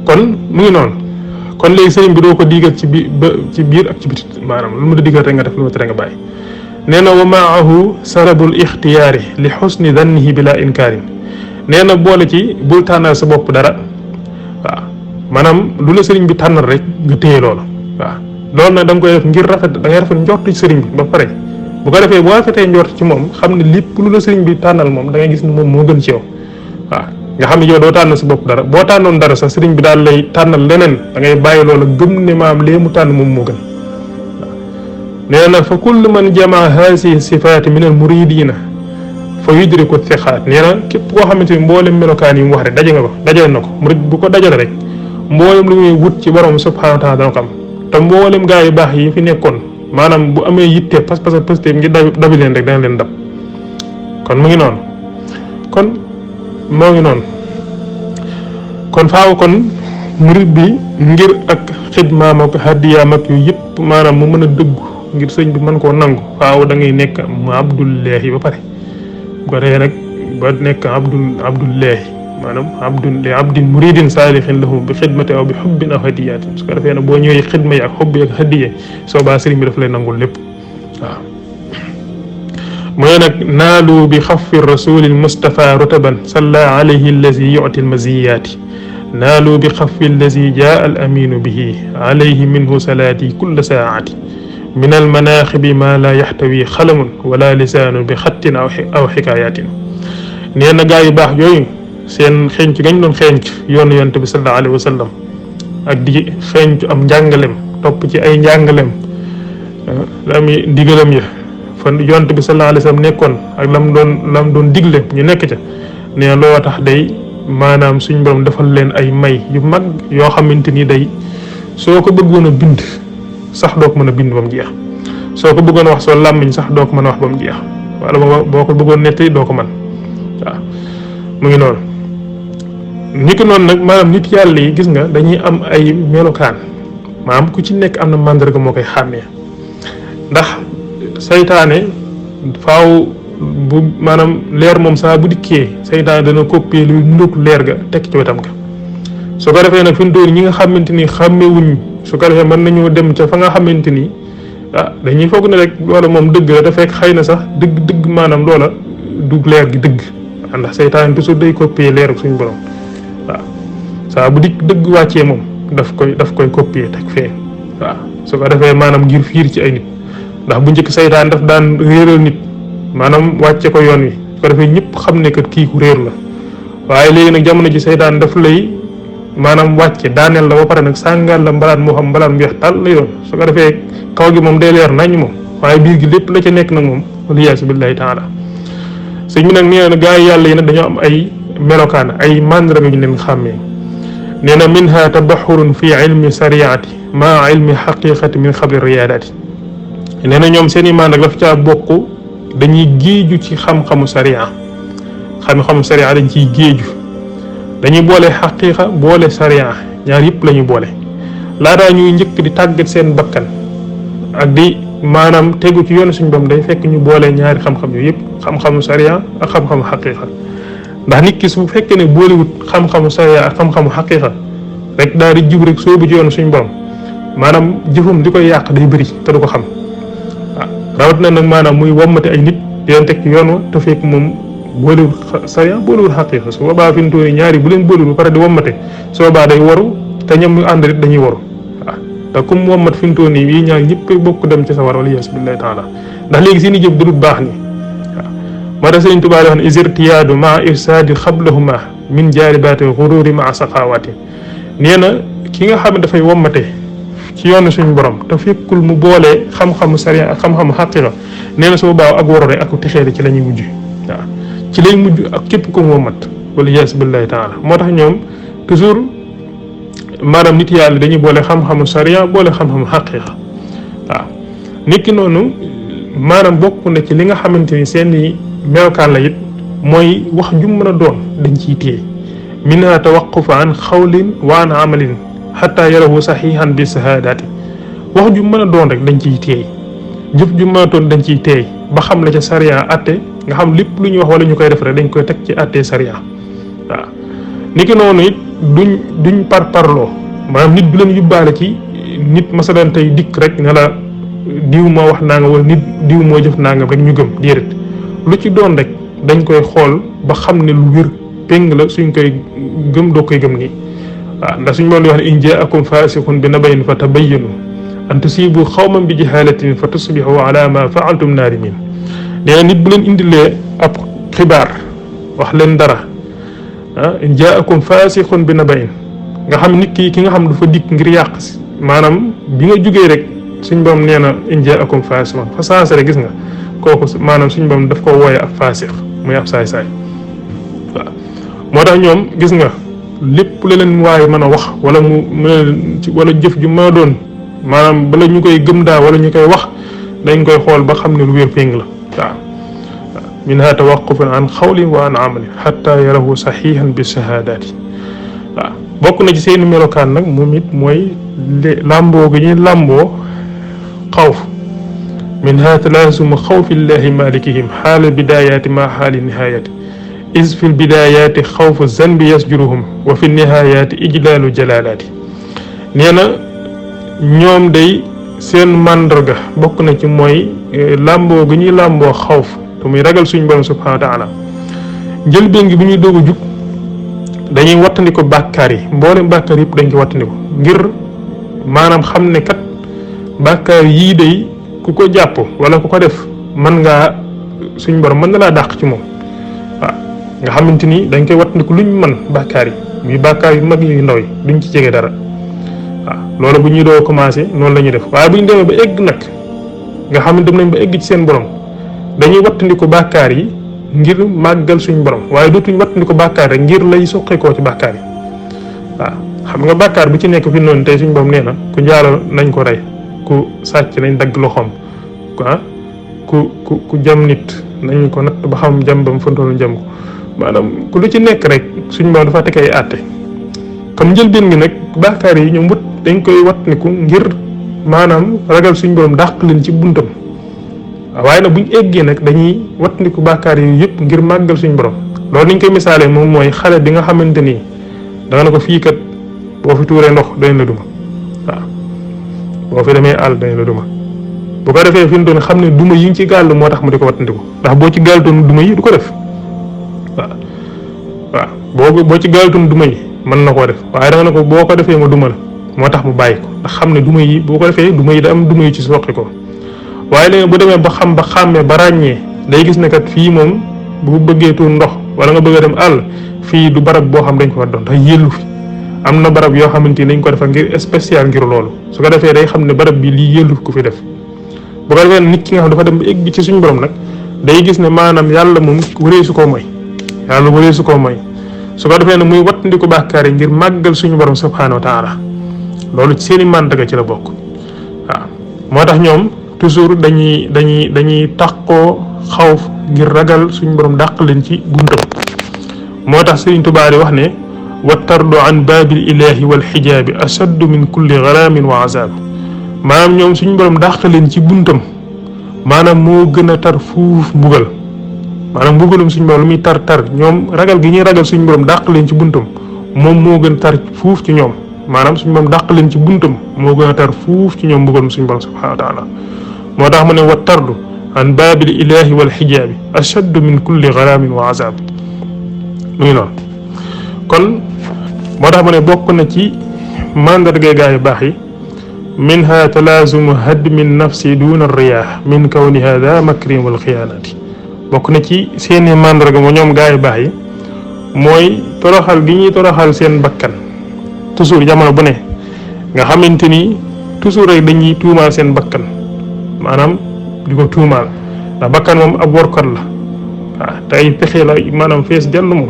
kon mu ngi noonu kon léegi sëriñ bi doo ko digal ci biir ak ci biti maanaam lu mu la digal rek nga def lu mu tere nga bàyyi nee na wa maahu sarabul ixtiyaari li xusni dannihi bila inkaarin nee na boole ci bul tànnal sa bopp dara waaw maanaam lu la sëriñ bi tànnal rek nga téye loolu waaw loolu nag da nga koy def ngir rafet da ngay rafet njort ci sëriñ bi ba pare bu ko defee boo rafetee njort ci moom xam ne lépp lu la sëriñ bi tànnal moom da ngay gis ne moom moo gën ci yow waaw nga xam ne yow doo tànnal sa bopp dara boo tànnoon dara sax sëriñ bi daal lay tànnal leneen da ngay bàyyi loola gëm ne maam lee mu tànn moom moo gën nee na fa kullu man jamaa haasihi sifaati min al muridina fa yudriku thiqaat nee na képp koo xamante ni mboolem melokaan yi mu wax rek dajale na ko murid bu ko dajale rek mboolem lu muy wut ci borom subhanahu wa taala dana ko am te mboolem gaa yu baax yi fi nekkoon maanaam bu amee yitte pas-pas ngir dabi leen rek dana leen dab kon mu ngi noonu kon moo ngi noonu kon faaw kon murid bi ngir ak xidmaam ak hadiyaam ak yooyu yëpp maanaam mu mën a dëggu ngir sëñ bi mën koo nangu faaw da ngay nekk mu abdullahi ba pare bu ko defee nag ba nekk abdullahi maanaam abdin muridin saalixin lahu bi xidmati aw bi xubbin aw hadiyatin su ko defee nag boo ñëwee xidma yi ak xubb yi ak hadiya soo baa sëriñ bi daf lay nangul lépp waaw mooy nag naalu bi xafi rasuli almustafa rutaban salla alayhi allazi yuti almaziyaati naalu bi xafi allazi jaa al aminu bihi alayhi minhu salaati kulla saati min almanaaxibi ma la yaxtawi xalamun wala lisaanu bi xattin aw xikaayatin nee na gaa yu baax yooyu seen xeeñcu gañ doon xeeñcu yoonu yonte bi sallallahu alayhi wa sallam ak di xeeñcu am njàngalem topp ci ay njàngalem lami digalam ya fa yonte bi sallallahu alayhi wa sallam nekkoon ak lam doon digle ñu nekk ca nee na loo tax day maanaam suñ borom defal leen ay may yu mag yoo xamante ni day soo ko bëggoon a bind sax doo ko mën a bind ba mu jeex soo ko bëggoon a wax soo làmmiñ sax doo ko mën a wax ba mu jeex wala boo ko bëggoon nettali doo ko mën waaw mu ngi noonu nit ki noonu nag maanaam nit yàlla yi gis nga dañuy am ay melokaan maanaam ku ci nekk am na màndarga moo koy xàmmee ndax saytaane faaw bu maanaam leer moom saa bu dikkee saytaane dana copier lu nduk leer ga tekk ci wetam ga su ko defee nag fi mu toll ñi nga xamante ni xàmmewuñ su ko defee mën nañoo dem ca fa nga xamante ni dañuy foog ne rek loola moom dëgg la te fekk xëy na sax dëgg maanaam loola du leer gi dëgg ndax seytaan toujours day copier leer ak suñu borom waaw saa bu dëgg wàccee moom daf koy copier teg fee waaw su ko defee maanaam ngir fiir ci ay nit ndax bu njëkk seytaan daf daan réeral nit maanaam wàcce ko yoon wi su ko defee ñëpp xam ne kat kii ku réer la waaye léegi nag jamono ji seytaan daf lay maanaam wàcce daaneel la ba pare nag sàngal la mbalaan moo xam mbalaan weex tàll lay doon su ko defee kaw gi moom day leer nañ moom waaye biir gi lépp la ca nekk nag moom waliyaasu billahi taala sëñ bi nag nee na gaa yi yàlla yi nag dañoo am ay melokaan ay mandarga ñu leen xàmmee nee na minha tabaxurun fi ilmi sariati maa ilmi xaqiqati min xabli riyaadaati nee na ñoom seen i mandarga daf caa bokk dañuy géeju ci xam-xamu sariya xam-xamu sariya dañ ciy géeju dañuy boole xaqiqa boole sariya ñaar yëpp la ñuy boole laataa ñuy njëkk di tàggat seen bakkan ak di maanaam tegu ci yoonu suñu borom day fekk ñu boole ñaari xam-xam yooyu yëpp xam-xamu sariya ak xam-xamu xaqiqa ndax nit ki su fekkee ne boolewut xam-xamu sariya ak xam-xamu xaqiqa rek daal di jub rek soobu ci yoonu suñu borom maanaam jëfam di koy yàq day bëri te du ko xam waaw rawat na nag maanaam muy wommate ay nit di leen teg ci yoon wa te fekk moom boolewul sariya boolewul xaqiqa su boobaa fi mu toll ñaari bu leen boolewul ba pare di wommate su boobaa day waru te ñoom ñu ànd dañuy waru waaw te comme wommat fi mu toll nii yii ñaar ñëpp bokk dem ci sa war wala yas billahi taala ndax léegi seen i jëf du baax ni waaw moo tax Sëriñ Tuubaa wax ne isirtiyaadu maa irsaadi xablahuma min jaaribaati xururi maa saqawaati nee na ki nga xam ne dafay wommate ci yoonu suñu borom te fekkul mu boolee xam-xamu sariya ak xam-xamu xaqiqa nee na su boobaa ak warore ak texeere ci la ñuy mujj waaw ci lay mujj ak képp ko moo mat wala yaas billahi taala moo tax ñoom toujours maanaam nit yàlla dañuy boole xam-xamu sariya boole xam-xamu xaqiqa waaw nit ki noonu maanaam bokk na ci li nga xamante ni seeni melokaan la it mooy wax ju mën a doon dañ ciy téye minha tawaquf an xawlin wa an amalin xataa yarahu saxihan bi sahadaati wax ju mën a doon rek dañ ciy téye jëf ju mën a doon dañ ciy téye ba xam la ca sariya atte nga xam lépp lu ñuy wax wala ñu koy def rek dañ koy teg ci atte sariya waaw ni ki noonu it duñ parloo maanaam nit du leen yóbbaale ci nit masalan tey dikk rek ne la diw moo wax nangam wala nit diw moo jëf nangam rek ñu gëm déedéet lu ci doon rek dañ koy xool ba xam ne lu wér péng la suñ koy gëm doo koy gëm nii waaw ndax suñ moom di wax ne in jaakum faasiqun bi nabayin fa tabayyanu an tusibu xawman bi jahalatin fa tusbihu ala ma faaltum naadimin nee na nit bu leen indilee ab xibaar wax leen dara in jaakum faasiqun bi nabayin nga xam nit ki nga xam dafa dikk ngir yàq si maanaam bi nga jógee rek suñ boom nee na in jaakum faasiqun fa sansere gis nga kooku maanaam suñ boom daf ko wooye ab faasiq muy ab saay-saay waaw moo tax ñoom gis nga lépp la leen waaye mën a wax wala wala jëf ju ma doon maanaam bala ñu koy gëm daa wala ñu koy wax dañ koy xool ba xam ne lu wér péng la waaw minha tawaqufun an xawlin wa an amalin xatta yarahu saxihan bi shahadaati waaw bokk na ci seeni melokaan nag moom it mooy làmboo gi ñuy làmboo xawf minha talaasumu xawfillahi malikihim xaala bidayaati ma xaali nihaayati is fi lbidayaati xawfu zanbi yasjuruhum wa fi nihayaati ijlaalu jalalaati nee na ñoom day seen màndarga bokk na ci mooy làmboo gi ñuy làmboo xawf te muy ragal suñu borom subhanahu wa taala njëlbéen gi bi ñuy doog a jug dañuy wattandiko bàkkaar yi mboolem bàkkaar yëpp dañ ko wattandiko ngir maanaam xam ne kat bàkkaar yii day ku ko jàpp wala ku ko def mën ngaa suñ borom mën na laa dàq ci moom waaw nga xamante ni dañ koy wattandiku luñ mën bàkkaar yi muy bàkkaar yu mag yu ndaw yi duñ ci jege dara waaw loolu bu ñuy doo commencé noonu la ñuy def waaye bu ñu demee ba egg nag nga xam ne dem nañ ba egg ci seen borom dañuy wattandiku bàkkaar yi ngir màggal suñ borom waaye dootuñ wattandiku bàkkaar rek ngir lay soqeekoo ci bàkkaar yi waaw xam nga bàkkaar bu ci nekk fi noonu tey suñ borom nee na ku njaaloo nañ ko rey ku sàcc nañ dagg loxoom ku jam nit nañ ko natt ba xam jam bam fantoon jam ko maanaam ku lu ci nekk rek suñ borom dafa teg ay àtte comme njëlbeen gi nag bàkkaar yi ñoom dañ koy wattandiku ngir maanaam ragal suñ borom dàq leen ci buntam waaye nag buñ eggee nag dañuy wattandiku bàkkaar yi yëpp ngir màggal suñ borom loolu niñ koy misaalee moom mooy xale bi nga xamante ni da nga ne ko fii kat boo fi tuuree ndox dañ la duma waaw boo fi demee àll dañ la duma bu ko defee fi mu doon xam ne duma yi ngi ci gàll moo tax mu di ko wattandiku ndax boo ci gàltoon duma yi du ko def waaw boo ci gàltoon duma yi mën na koo def waaye da nga ne ko boo ko defee ma duma la moo tax mu bàyyi ko ndax xam ne duma yi boo ko defee duma yi da am duma yi ci soqi ko waaye léegi bu demee ba xam ba xàmmee ba ràññee day gis ne kat fii moom bu bëggee tuur ndox wala nga bëgg a dem àll fii du barab boo xam dañ ko war doon ndax yellu fi am na barab yoo xamante ni dañ ko defal ngir spécial ngir loolu su ko defee day xam ne barab bi lii yellu ku fi def bu ko defee nit ki nga xam dafa dem ba egg ci suñu borom nag day gis ne maanaam yàlla moom waree su koo moy yàlla waree su koo moy su ko defee ne muy wattandiku bàkkaar yi ngir màggal suñu borom subhanahu wa taala loolu ci seeni màndaga ci la bokk waaw moo tax ñoom toujours dañuy taqoo xawf ngir ragal suñu borom dàq leen ci buntam moo tax Sëriñ Tuubaa di wax ne wa tardu an baabil ilahi wal xijaabi ashaddu min kulli garaamin wa azab maanaam ñoom suñu borom dàq leen ci buntam maanaam moo gën a tar fuuf mbugal maanaam mbugalum suñu borom lu muy tar ñoom ragal gi ñuy ragal suñu borom dàq leen ci buntam moom moo gën tar fuuf ci ñoom maanaam suñu borom dàq leen ci buntam moo gën a tar fuuf ci ñoom mbugalum suñu borom subhanahu wa taala moo tax mu ne wa tardu an baabil ilahi wal xijaabi ashaddu min kulli garaamin wa azab mu ngi noonu kon moo tax mu ne bokk na ci mandargay gaa yu baax yi minha talaazumu hadmi nafsi duna riyah min kawniha daa makrim wal xiyaanati bokk na ci seeni mandarga mo ñoom gaa yu baax yi mooy toroxal gi ñuy toroxal seen bakkan toujours jamono bu ne nga xamante ni toujours rek dañuy tuumaal seen bakkan maanaam di ko tuumaal ndax bakkan moom ab workat la waaw te ay pexe la maanaam fees dell moom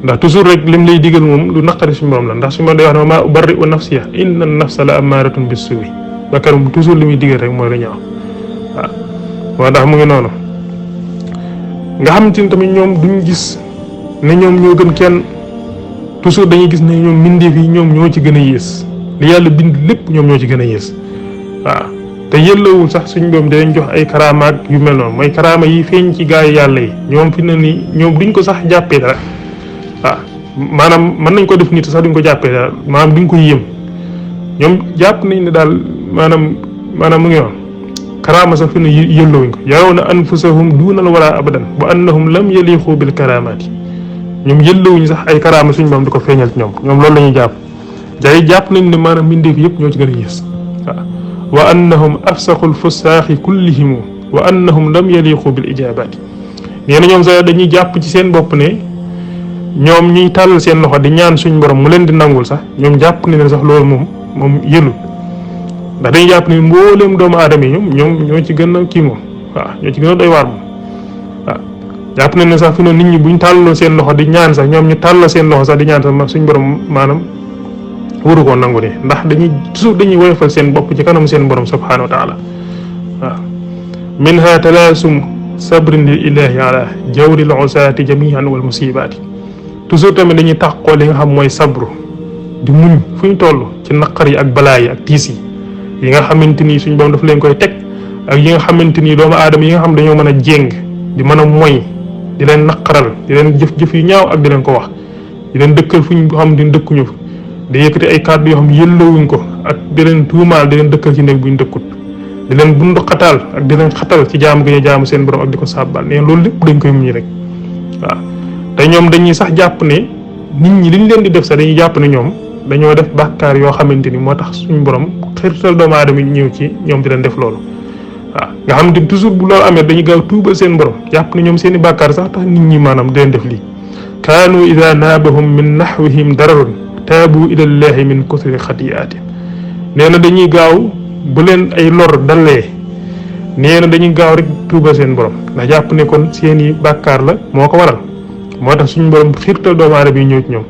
ndax toujours rek lim lay digal moom lu naqari suñu borom la ndax suñu borom day wax ne maa ubarri'u nafsiya inna nafsa la amaaratun bis-suu'i bakkan moom toujours li muy digal rek mooy lu ñaaw waaw moo tax mu ngi noonu nga xamante ni tamit ñoom duñ gis ne ñoom ñoo gën kenn toujours dañuy gis ne ñoom mbindeef yi ñoom ñoo ci gën a yées li yàlla bind lépp ñoom ñoo ci gën a yées waaw te yëllawul sax suñ boom dinañ jox ay karaama ak yu mel noonu mooy karaama yi feeñ ci gaa yi yàlla yi ñoom fi na ni ñoom duñ ko sax jàppee dara waaw maanaam mën nañ ko def nit sax duñ ko jàppee dara maanaam duñ ko yéem ñoom jàpp nañ ne daal maanaam mu ngi noonu karaama sax fi na yëllawuñ ko yarawna anfusahum duunal wala abadan wa annahum lam yaliqu bil karamaati ñoom yëllawuñ sax ay karaama suñ boom di ko feeñal ci ñoom loolu la ñuy jàpp day jàpp nañ ne maanaam mbindeef yëpp ñoo ci gën a yées waaw wa annahum afsaqul fusaaxi kullihim wa annahum lam yaliqu bil ijabaati nee na ñoom sax dañuy jàpp ci seen bopp ne ñoom ñuy tàllal seen loxo di ñaan suñ borom mu leen di nangul sax ñoom jàpp nañ ne sax loolu moom yëlul ndax dañuy jàpp ne mbooleem doomu aadama yi ñoom ñoo ci gën a kii moom waaw ñoo ci gën a doy waar moom waaw jàpp nañ ne sax fi noonu nit ñi buñ tàllaloon seen loxo di ñaan sax ñoom ñu tàllal seen loxo sax di ñaan sax suñ borom maanaam waru koo nangu ni ndax dañuy woyofal seen bopp ci kanam seen borom subhanahu wa taala waaw minha talaasum sabrin lil ilahi ala jawril usaati jamian wal musibaati toujours tamit dañuy tàqoo li nga xam mooy sabru di muñ fu ñu toll ci naqar yi ak balaa yi ak tiis yi nga xamante ni suñ borom daf leen koy teg ak yi nga xamante ni doomu aadama yi nga xam dañoo mën a jéng di mën a moy di leen naqaral di leen jëf yu ñaaw ak di leen ko wax di leen dëkkal fu ñu xam di dëkkuñu di yëkkati ay kàddu yoo xam yëllawuñ ko ak di leen tuumaal di leen dëkkal ci néeg buñ dëkkut di leen bundu xataal ak di leen xatal ci jaamu gi ñu jaamu seen borom ak di ko sàbbal ne loolu lépp dañ koy muñ rek waaw te ñoom dañuy sax jàpp ne nit ñi liñ leen di def sax dañuy jàpp ne ñoom dañoo def bàkkaar yoo xamante ni moo tax suñu borom xirtal doomu aadama yi ñëw ci ñoom di leen def loolu waaw nga xam ne toujours bu loolu amee dañuy gaaw tuubal seen borom jàpp ne ñoom seen i bàkkaar sax tax nit ñi maanaam di leen def lii kaanu ida naabahum min nahwihim dararun taabu ilallahi min kusri xatiyaati nee na dañuy gaaw bu leen ay lor dalee nee na dañuy gaaw rek tuubal seen borom ndax jàpp ne kon seen i bàkkaar la moo ko waral moo tax suñu borom xiirtal doomu aadama yi ñëw ci ñoom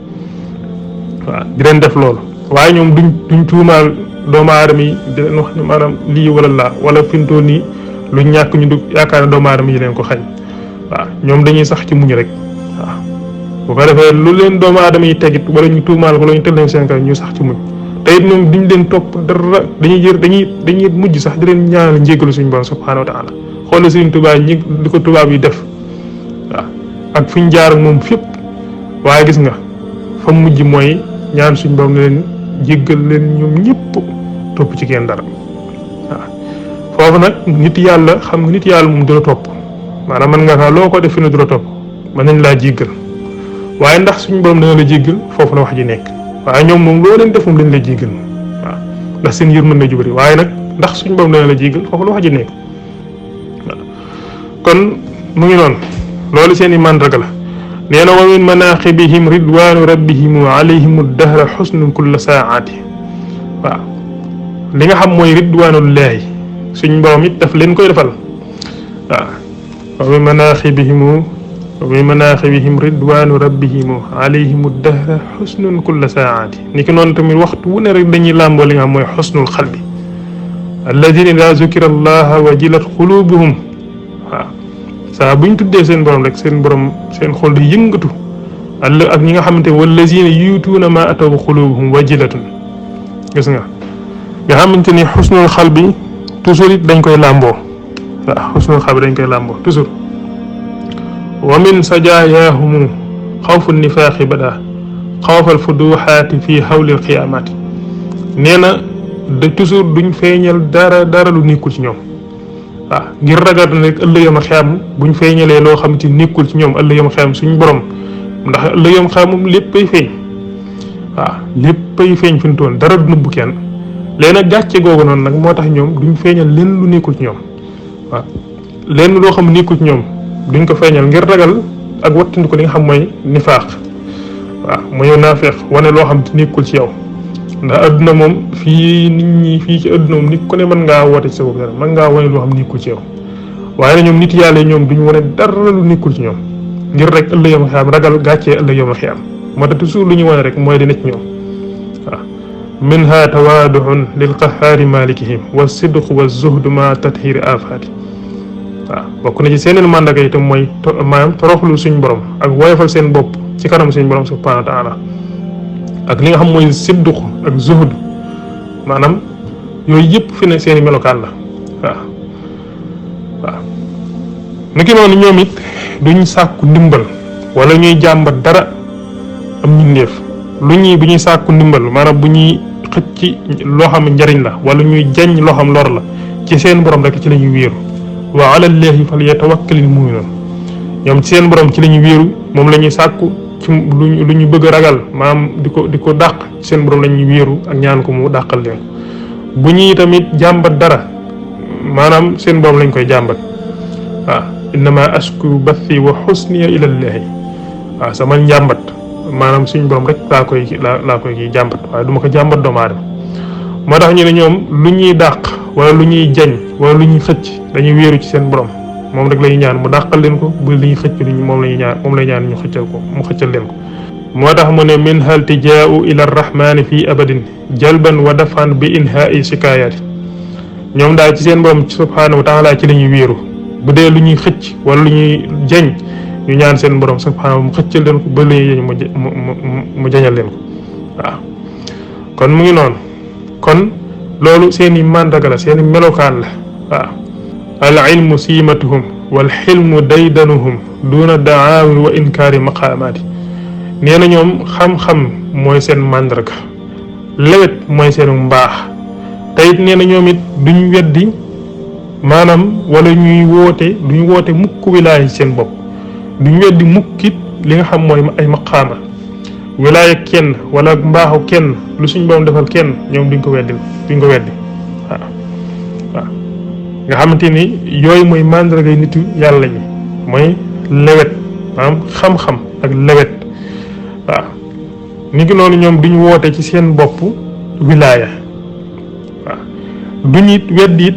waaw di leen def loolu waaye ñoom duñ tuumaal doomu aadama yi di leen wax ne maanaam lii wala laa wala fintoo nii lu ñàkk ñu du yaakaar ne doomu aadama yi leen ko xañ waaw ñoom dañuy sax ci muñ rek waaw bu ko defee lu leen doomu aadama yi tegit wala ñu tuumaal ko la ñu tël leen seen kaw ñu sax ci muñ te it ñoom duñ leen topp dara dañuy mujj sax di leen ñaanal njéggalu suñu borom subhanahu wa taala xoolal Sëriñ Tuubaa ñi li ko tubaab yi def waaw ak fuñ jaar ak moom fépp waaye gis nga fa mujj mooy ñaan suñu borom ne leen jéggal leen ñoom ñëpp topp ci kenn dara waaw foofu nag nit yàlla xam nga nit yàlla moom du la topp maanaam mën nga kaa loo ko def fi ne du la topp mën nañ laa jéggal waaye ndax suñu borom dana la jéggal foofu la wax ji nekk waaye ñoom moom loo leen def moom dañ la jéggal waaw ndax seen yërmande ju bari waaye nag ndax suñu borom dana la jéggal foofu la wax ji nekk waaw kon mu ngi noonu loolu seen i màndarga la nee na wa min manaqibihim ridwanu rabbihim alayhim dahra xusnu kulla saati waaw li nga xam mooy ridwanullahi suñ borom it daf leen koy defal waaw wa min manaqibihim ridwanu rabbihim alayhim dahra xusnu kulla saati ni ki noonu tamit waxtu wu ne rek dañuy làmboo li nga xam mooy xusnul xalbi alladina ida zukira allaha wajilat qulubuhum waaw saa buñ tuddee seen borom rek seen borom seen xol di yëngatu ak ñi nga xamante ne wallazina yuutuuna ma ataw xulubuhum wajilatun gis nga xamante ni xusnul xal bi toujours it dañ koy làmboo waaw xusnul xal bi dañ koy làmboo toujours wa min sajaayahumu xawfu nifaaqi bada xawfal fuduxaati fii xawlil qiyaamaati nee na de toujours duñ feeñal dara lu nekkul ci ñoom waaw ngir ragal ne rek ëllëgam xiyam buñ feeñalee loo xam ci nekkul ci ñoom ëllëgam xiyam suñ borom ndax ëllëgam xiyam moom léppay feeñ waaw léppay feeñ fi mu toll dara du nëbbu kenn léegi nag gàcce googu noonu nag moo tax ñoom duñ feeñal lenn lu nekkul ci ñoom waaw lenn loo xam nekkul ci ñoom duñ ko feeñal ngir ragal ak wattandiku li nga xam mooy nifaaq waaw mooy naafeq wane loo xam te nekkul ci yow ndax adduna moom fii nit ñi fii ci adduna moom nit ku ne mën ngaa woote ci sa bopp dara mën ngaa wane loo xam nekkul ci yow waaye nag ñoom nit yàlla ñoom duñu wane dara lu nekkul ci ñoom ngir rek ëllëg yawmal xiyaam ragal gàccee ëllëg yawmal xiyaam moo tax toujours lu ñu wane rek mooy di nekk ñoom waaw minha tawaaduxun lil qahaari malikihim wa sidqu wa zuhdu ma tathiri afaati waaw bokk na ci seeneen màndaga itam mooy maanaam toroxlu suñ borom ak woyofal seen bopp ci kanam suñ borom subhanahu wa taala ak li nga xam mooy sidduq ak zuhd maanaam yooyu yëpp fi ne seeni melokaan la waaw waaw niki noonu ñoom it duñ sàkku ndimbal wala ñuy jàmbat dara am mbindeef bu ñuy sàkku ndimbal maanaam bu ñuy xëcc loo xam njariñ la wala ñuy jañ loo xam lor la ci seen borom rek ci la ñuy wéeru wa ala llahi falyatawakkalil mu'minun ñoom ci seen borom ci la ñuy wéeru moom la ñuy sàkku ci lu ñu bëgg a ragal maanaam di ko dàq ci seen borom la ñuy wéeru ak ñaan ko mu dàqal leen bu ñuy tamit jàmbat dara maanaam seen borom lañ koy jàmbat waaw innama ashku bathi wa husniya ila llahi waaw sama njàmbat maanaam suñ borom rek laa koy kii jàmbat waaye du ma ko jàmbat doomu aadama moo tax ñu ne ñoom lu ñuy dàq wala lu ñuy jañ wala lu ñuy xëcc dañuy wéeru ci seen borom moom rek la ñuy ñaan mu dàqal leen ko bu li ñuy xëcc moom la ñuy ñaan moom lay ñaan ñu xëccal ko mu xëccal leen ko moo tax mu ne min hal tijaau ila arrahmani fii abadin jalban wa dafan bi inhaai shikayaati ñoom daal ci seen borom subhanahu wa taala ci la ñuy wéeru bu dee lu ñuy xëcc wala lu ñuy jañ ñu ñaan seen borom subhanahu mu xëccal leen ko ba lu ñuy jañ mu jañal leen ko waaw kon mu ngi noonu kon loolu seeni màndaga la seeni melokaan la waaw al ilmu siimatuhum wal xilmu daydanuhum duna daawi wa inkaari maqaamaati nee na ñoom xam-xam mooy seen màndarga lewet mooy seenu mbaax te it nee na ñoom it duñ weddi maanaam wala duñu woote mukk wilaaya seen bopp duñ weddi mukkit li nga xam mooy ay maqaama wilaaya kenn wala mbaaxu kenn lu suñ borom defal kenn ñoom duñ ko weddi waaw waaw nga xamante ni yooyu mooy màndargay nitu yàlla ñi mooy lewet maanaam xam-xam ak lewet waaw ni ki noonu ñoom duñ woote ci seen bopp wilaaya waaw duñ it weddi it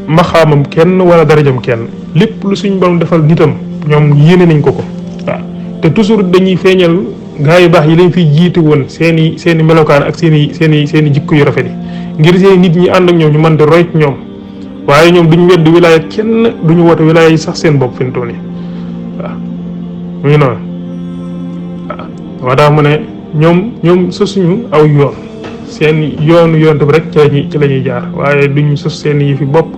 maxaamam kenn wala darajam kenn lépp lu suñ borom defal nitam ñoom yéene nañ ko waaw te toujours dañuy feeñal gaa yu baax yi lañ fiy jiite woon seeni melokaan ak seeni jikko yu rafet yi ngir seen nit ñi ànd ak ñoom ñu mën di roy ci ñoom waaye ñoom duñ weddi wilaaya kenn duñu woote wilaaya yi sax seen bopp fi mu toll nii waaw mu ngi noonu waaw moo tax mu ne ñoom sosuñu aw yoon seen yoonu yoon bi rek ci la ñuy jaar waaye duñ sos seen yi fi bopp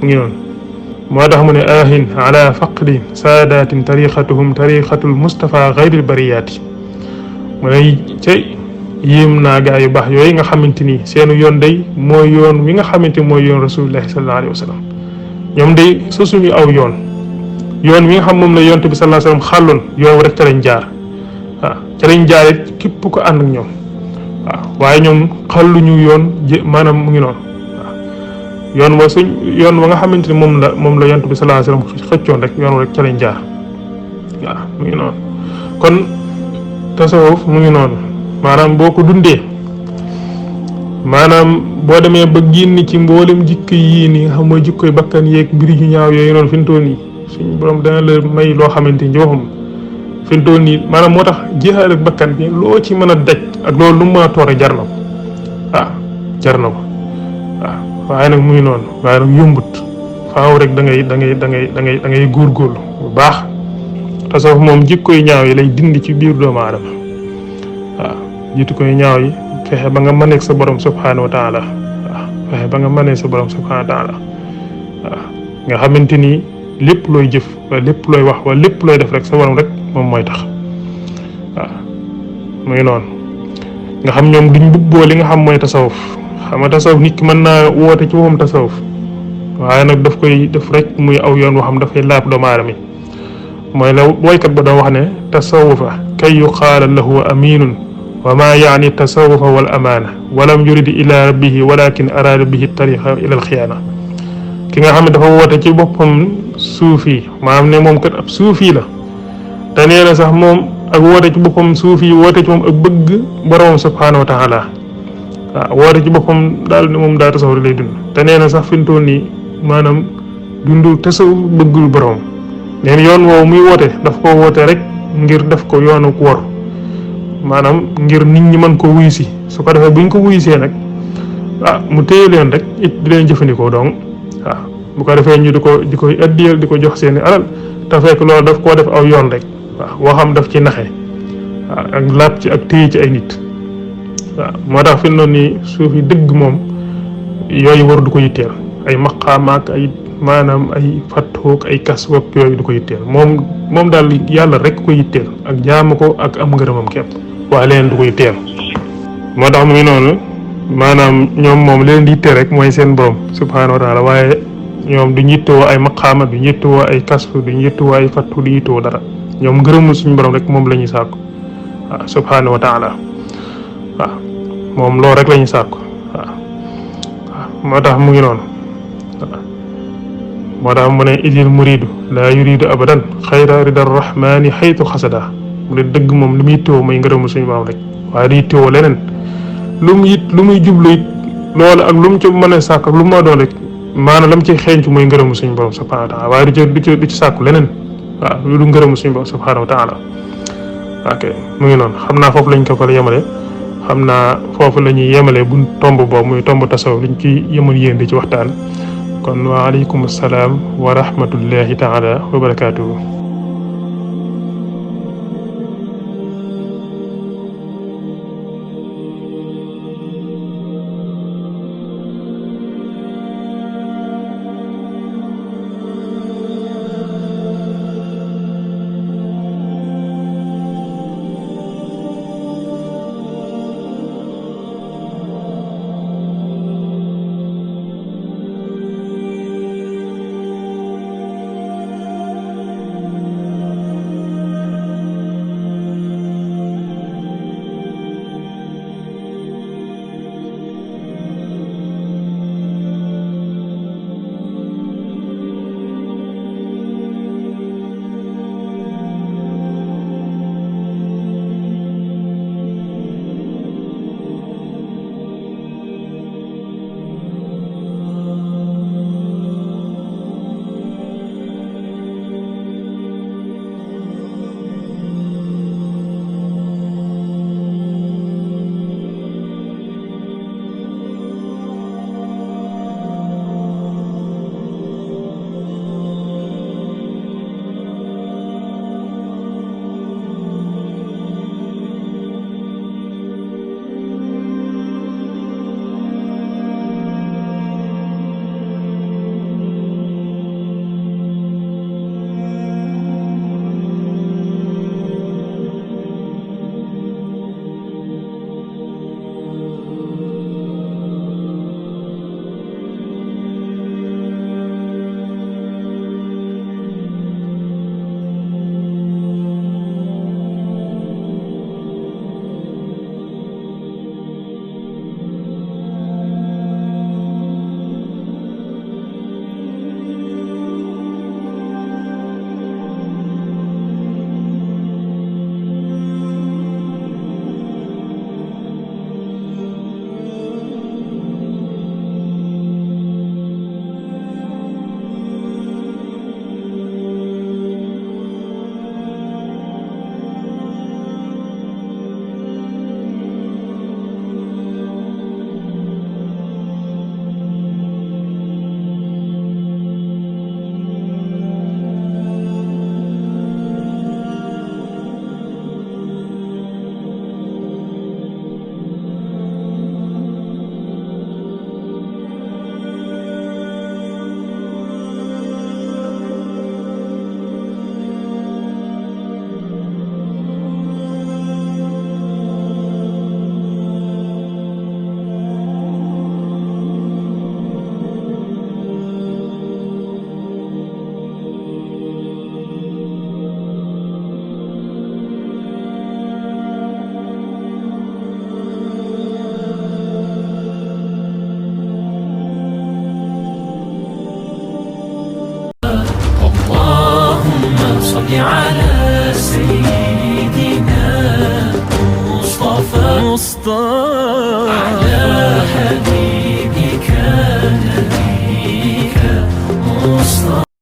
mu ngi noonu moo tax mu ne ahin ala faqdi saadatin tariqatuhum tariqatul mustafa xayril bariyaati mu ne cay yéem naa gaa yu baax yooyu nga xamante ni seenu yoon day mooy yoon wi nga xamante ni mooy yoon rasulillahi sallallahu alayhi wa sallam ñoom day sosuñu aw yoon wi nga xam moom la yonte bi sallallahu alayhi wa sallam xàlloon yoon rek ca lañ jaar waaw ca lañ jaar it képp ko ànd ak ñoom waaw waaye ñoom xàlluñu yoon maanaam mu ngi noonu waaw yoon wa nga xamante ni moom la yonte bi sallallahu alayhi wa sallam xëccoon rek yoon rek ca lañ jaar waaw mu ngi noonu kon tasawuf mu ngi noonu maanaam boo ko dundee maanaam boo demee ba génn ci mboolem jikko yii ni nga xam mooy jikkoy bakkan yeeg mbiri ñu ñaaw yooyu noonu fi mu toll nii suñu borom dana la may loo xamante ni waxum fi mu toll nii maanaam moo tax jihaad ak bakkan bi loo ci mën a daj ak loolu lu mu mën a toore jar na ko waaw jar na ko waaw waaye nag mu ngi noonu waaye nag yombut faaw rek da ngay góorgóorlu bu baax tasawuf moom jikkoy ñaaw yi lay dindi ci biir doomu aadama waaw jiitu koy ñaaw yi fexe ba nga mëneeg sa borom subhanahu wa taala waaw fexe ba nga mëneeg sa borom subhanahu wa taala waaw nga xamante ni lépp looy jëf wala lépp looy wax wala lépp looy def rek sa borom rek moom mooy tax waaw muy noonu nga xam ñoom duñ bubboo li nga xam mooy tasawuf xam nga tasawuf nit ki mën naa woote ci boppam tasawuf waaye nag daf koy def rek muy aw yoon woo xam dafay laab doomu aadama mooy la woykat ba doon wax ne tasawufa kay yuqaala lahu aminun wa ma yaani tasawufa wal amaana walam yuridi ila rabbihi walakin araada bihi tariqa ila al xiyaana ki nga xam ne dafa woote ci boppam suufi maanaam ne moom kat ab suufi la te nee na sax moom ak woote ci boppam suufi woote ci moom ak bëgg borom subhanahu wa taala waaw woote ci boppam daal ne moom daa tasawuf lay dund te nee na sax fi mu toll nii maanaam dundul tasawuf bëggul borom nee na yoon woowu muy woote daf ko woote rek ngir def ko yoonu wor maanaam ngir nit ñi mën ko wuyu si su ko defee buñ ko wuyusee nag mu téye leen rek it di leen jëfandikoo donc waaw bu ko defee ñu di koy addiyal di ko jox seeni alal te fekk loolu daf koo def aw yoon rek waaw waxam daf ci naxe waaw ak laab ci ak téye ci ay nit waaw moo tax fi mu noonu nii suuf yi dëgg moom yooyu war du ko yitteel ay maqaamaak ay maanaam ay fattoog ay kas wak yooyu du ko yitteel moom daal yàlla rek ko yitteel ak jaamu ko ak am ngërëmam képp waaye leneen du ko yitteel moo tax mu ngi noonu maanaam ñoom moom leen di yitteel rek mooy seen borom subhaanahu wa taala waaye ñoom duñ yittewoo ay maqaama duñ yittewoo ay kasfu duñ yittewoo ay fattu du yittewoo dara ñoom ngërëmul suñu borom rek moom la ñuy sàkku waaw subhaanahu wa taala waaw moom loolu rek la ñuy sàkku waaw moo tax mu ngi noonu moo tax mu ne idil muridu laa yuridu abadan xayra rida rahmani xaytu xasada mu ne dëgg moom li muy yittewoo mooy ngërëmul suñu borom rek waaye du yittewoo leneen lu muy jublu it loolu ak lu mu ci mën a sàkk ak lu mu ma doon rek maanaam lam ci xeeñcu mooy ngërëmu suñu borom subhanahu wa taala waaye du ci sàkku leneen waaw lu du ngërëmu suñu borom subhanahu wa taala ok mu ngi noonu xam naa foofu lañ ko fa la yemale xam naa foofu la ñuy yemale bu tomb boobu muy tomb tasawuf liñ ci yemal yéen di ci waxtaan kon waaleykum salaam wa rahmatullahi taala wa barakaatuhu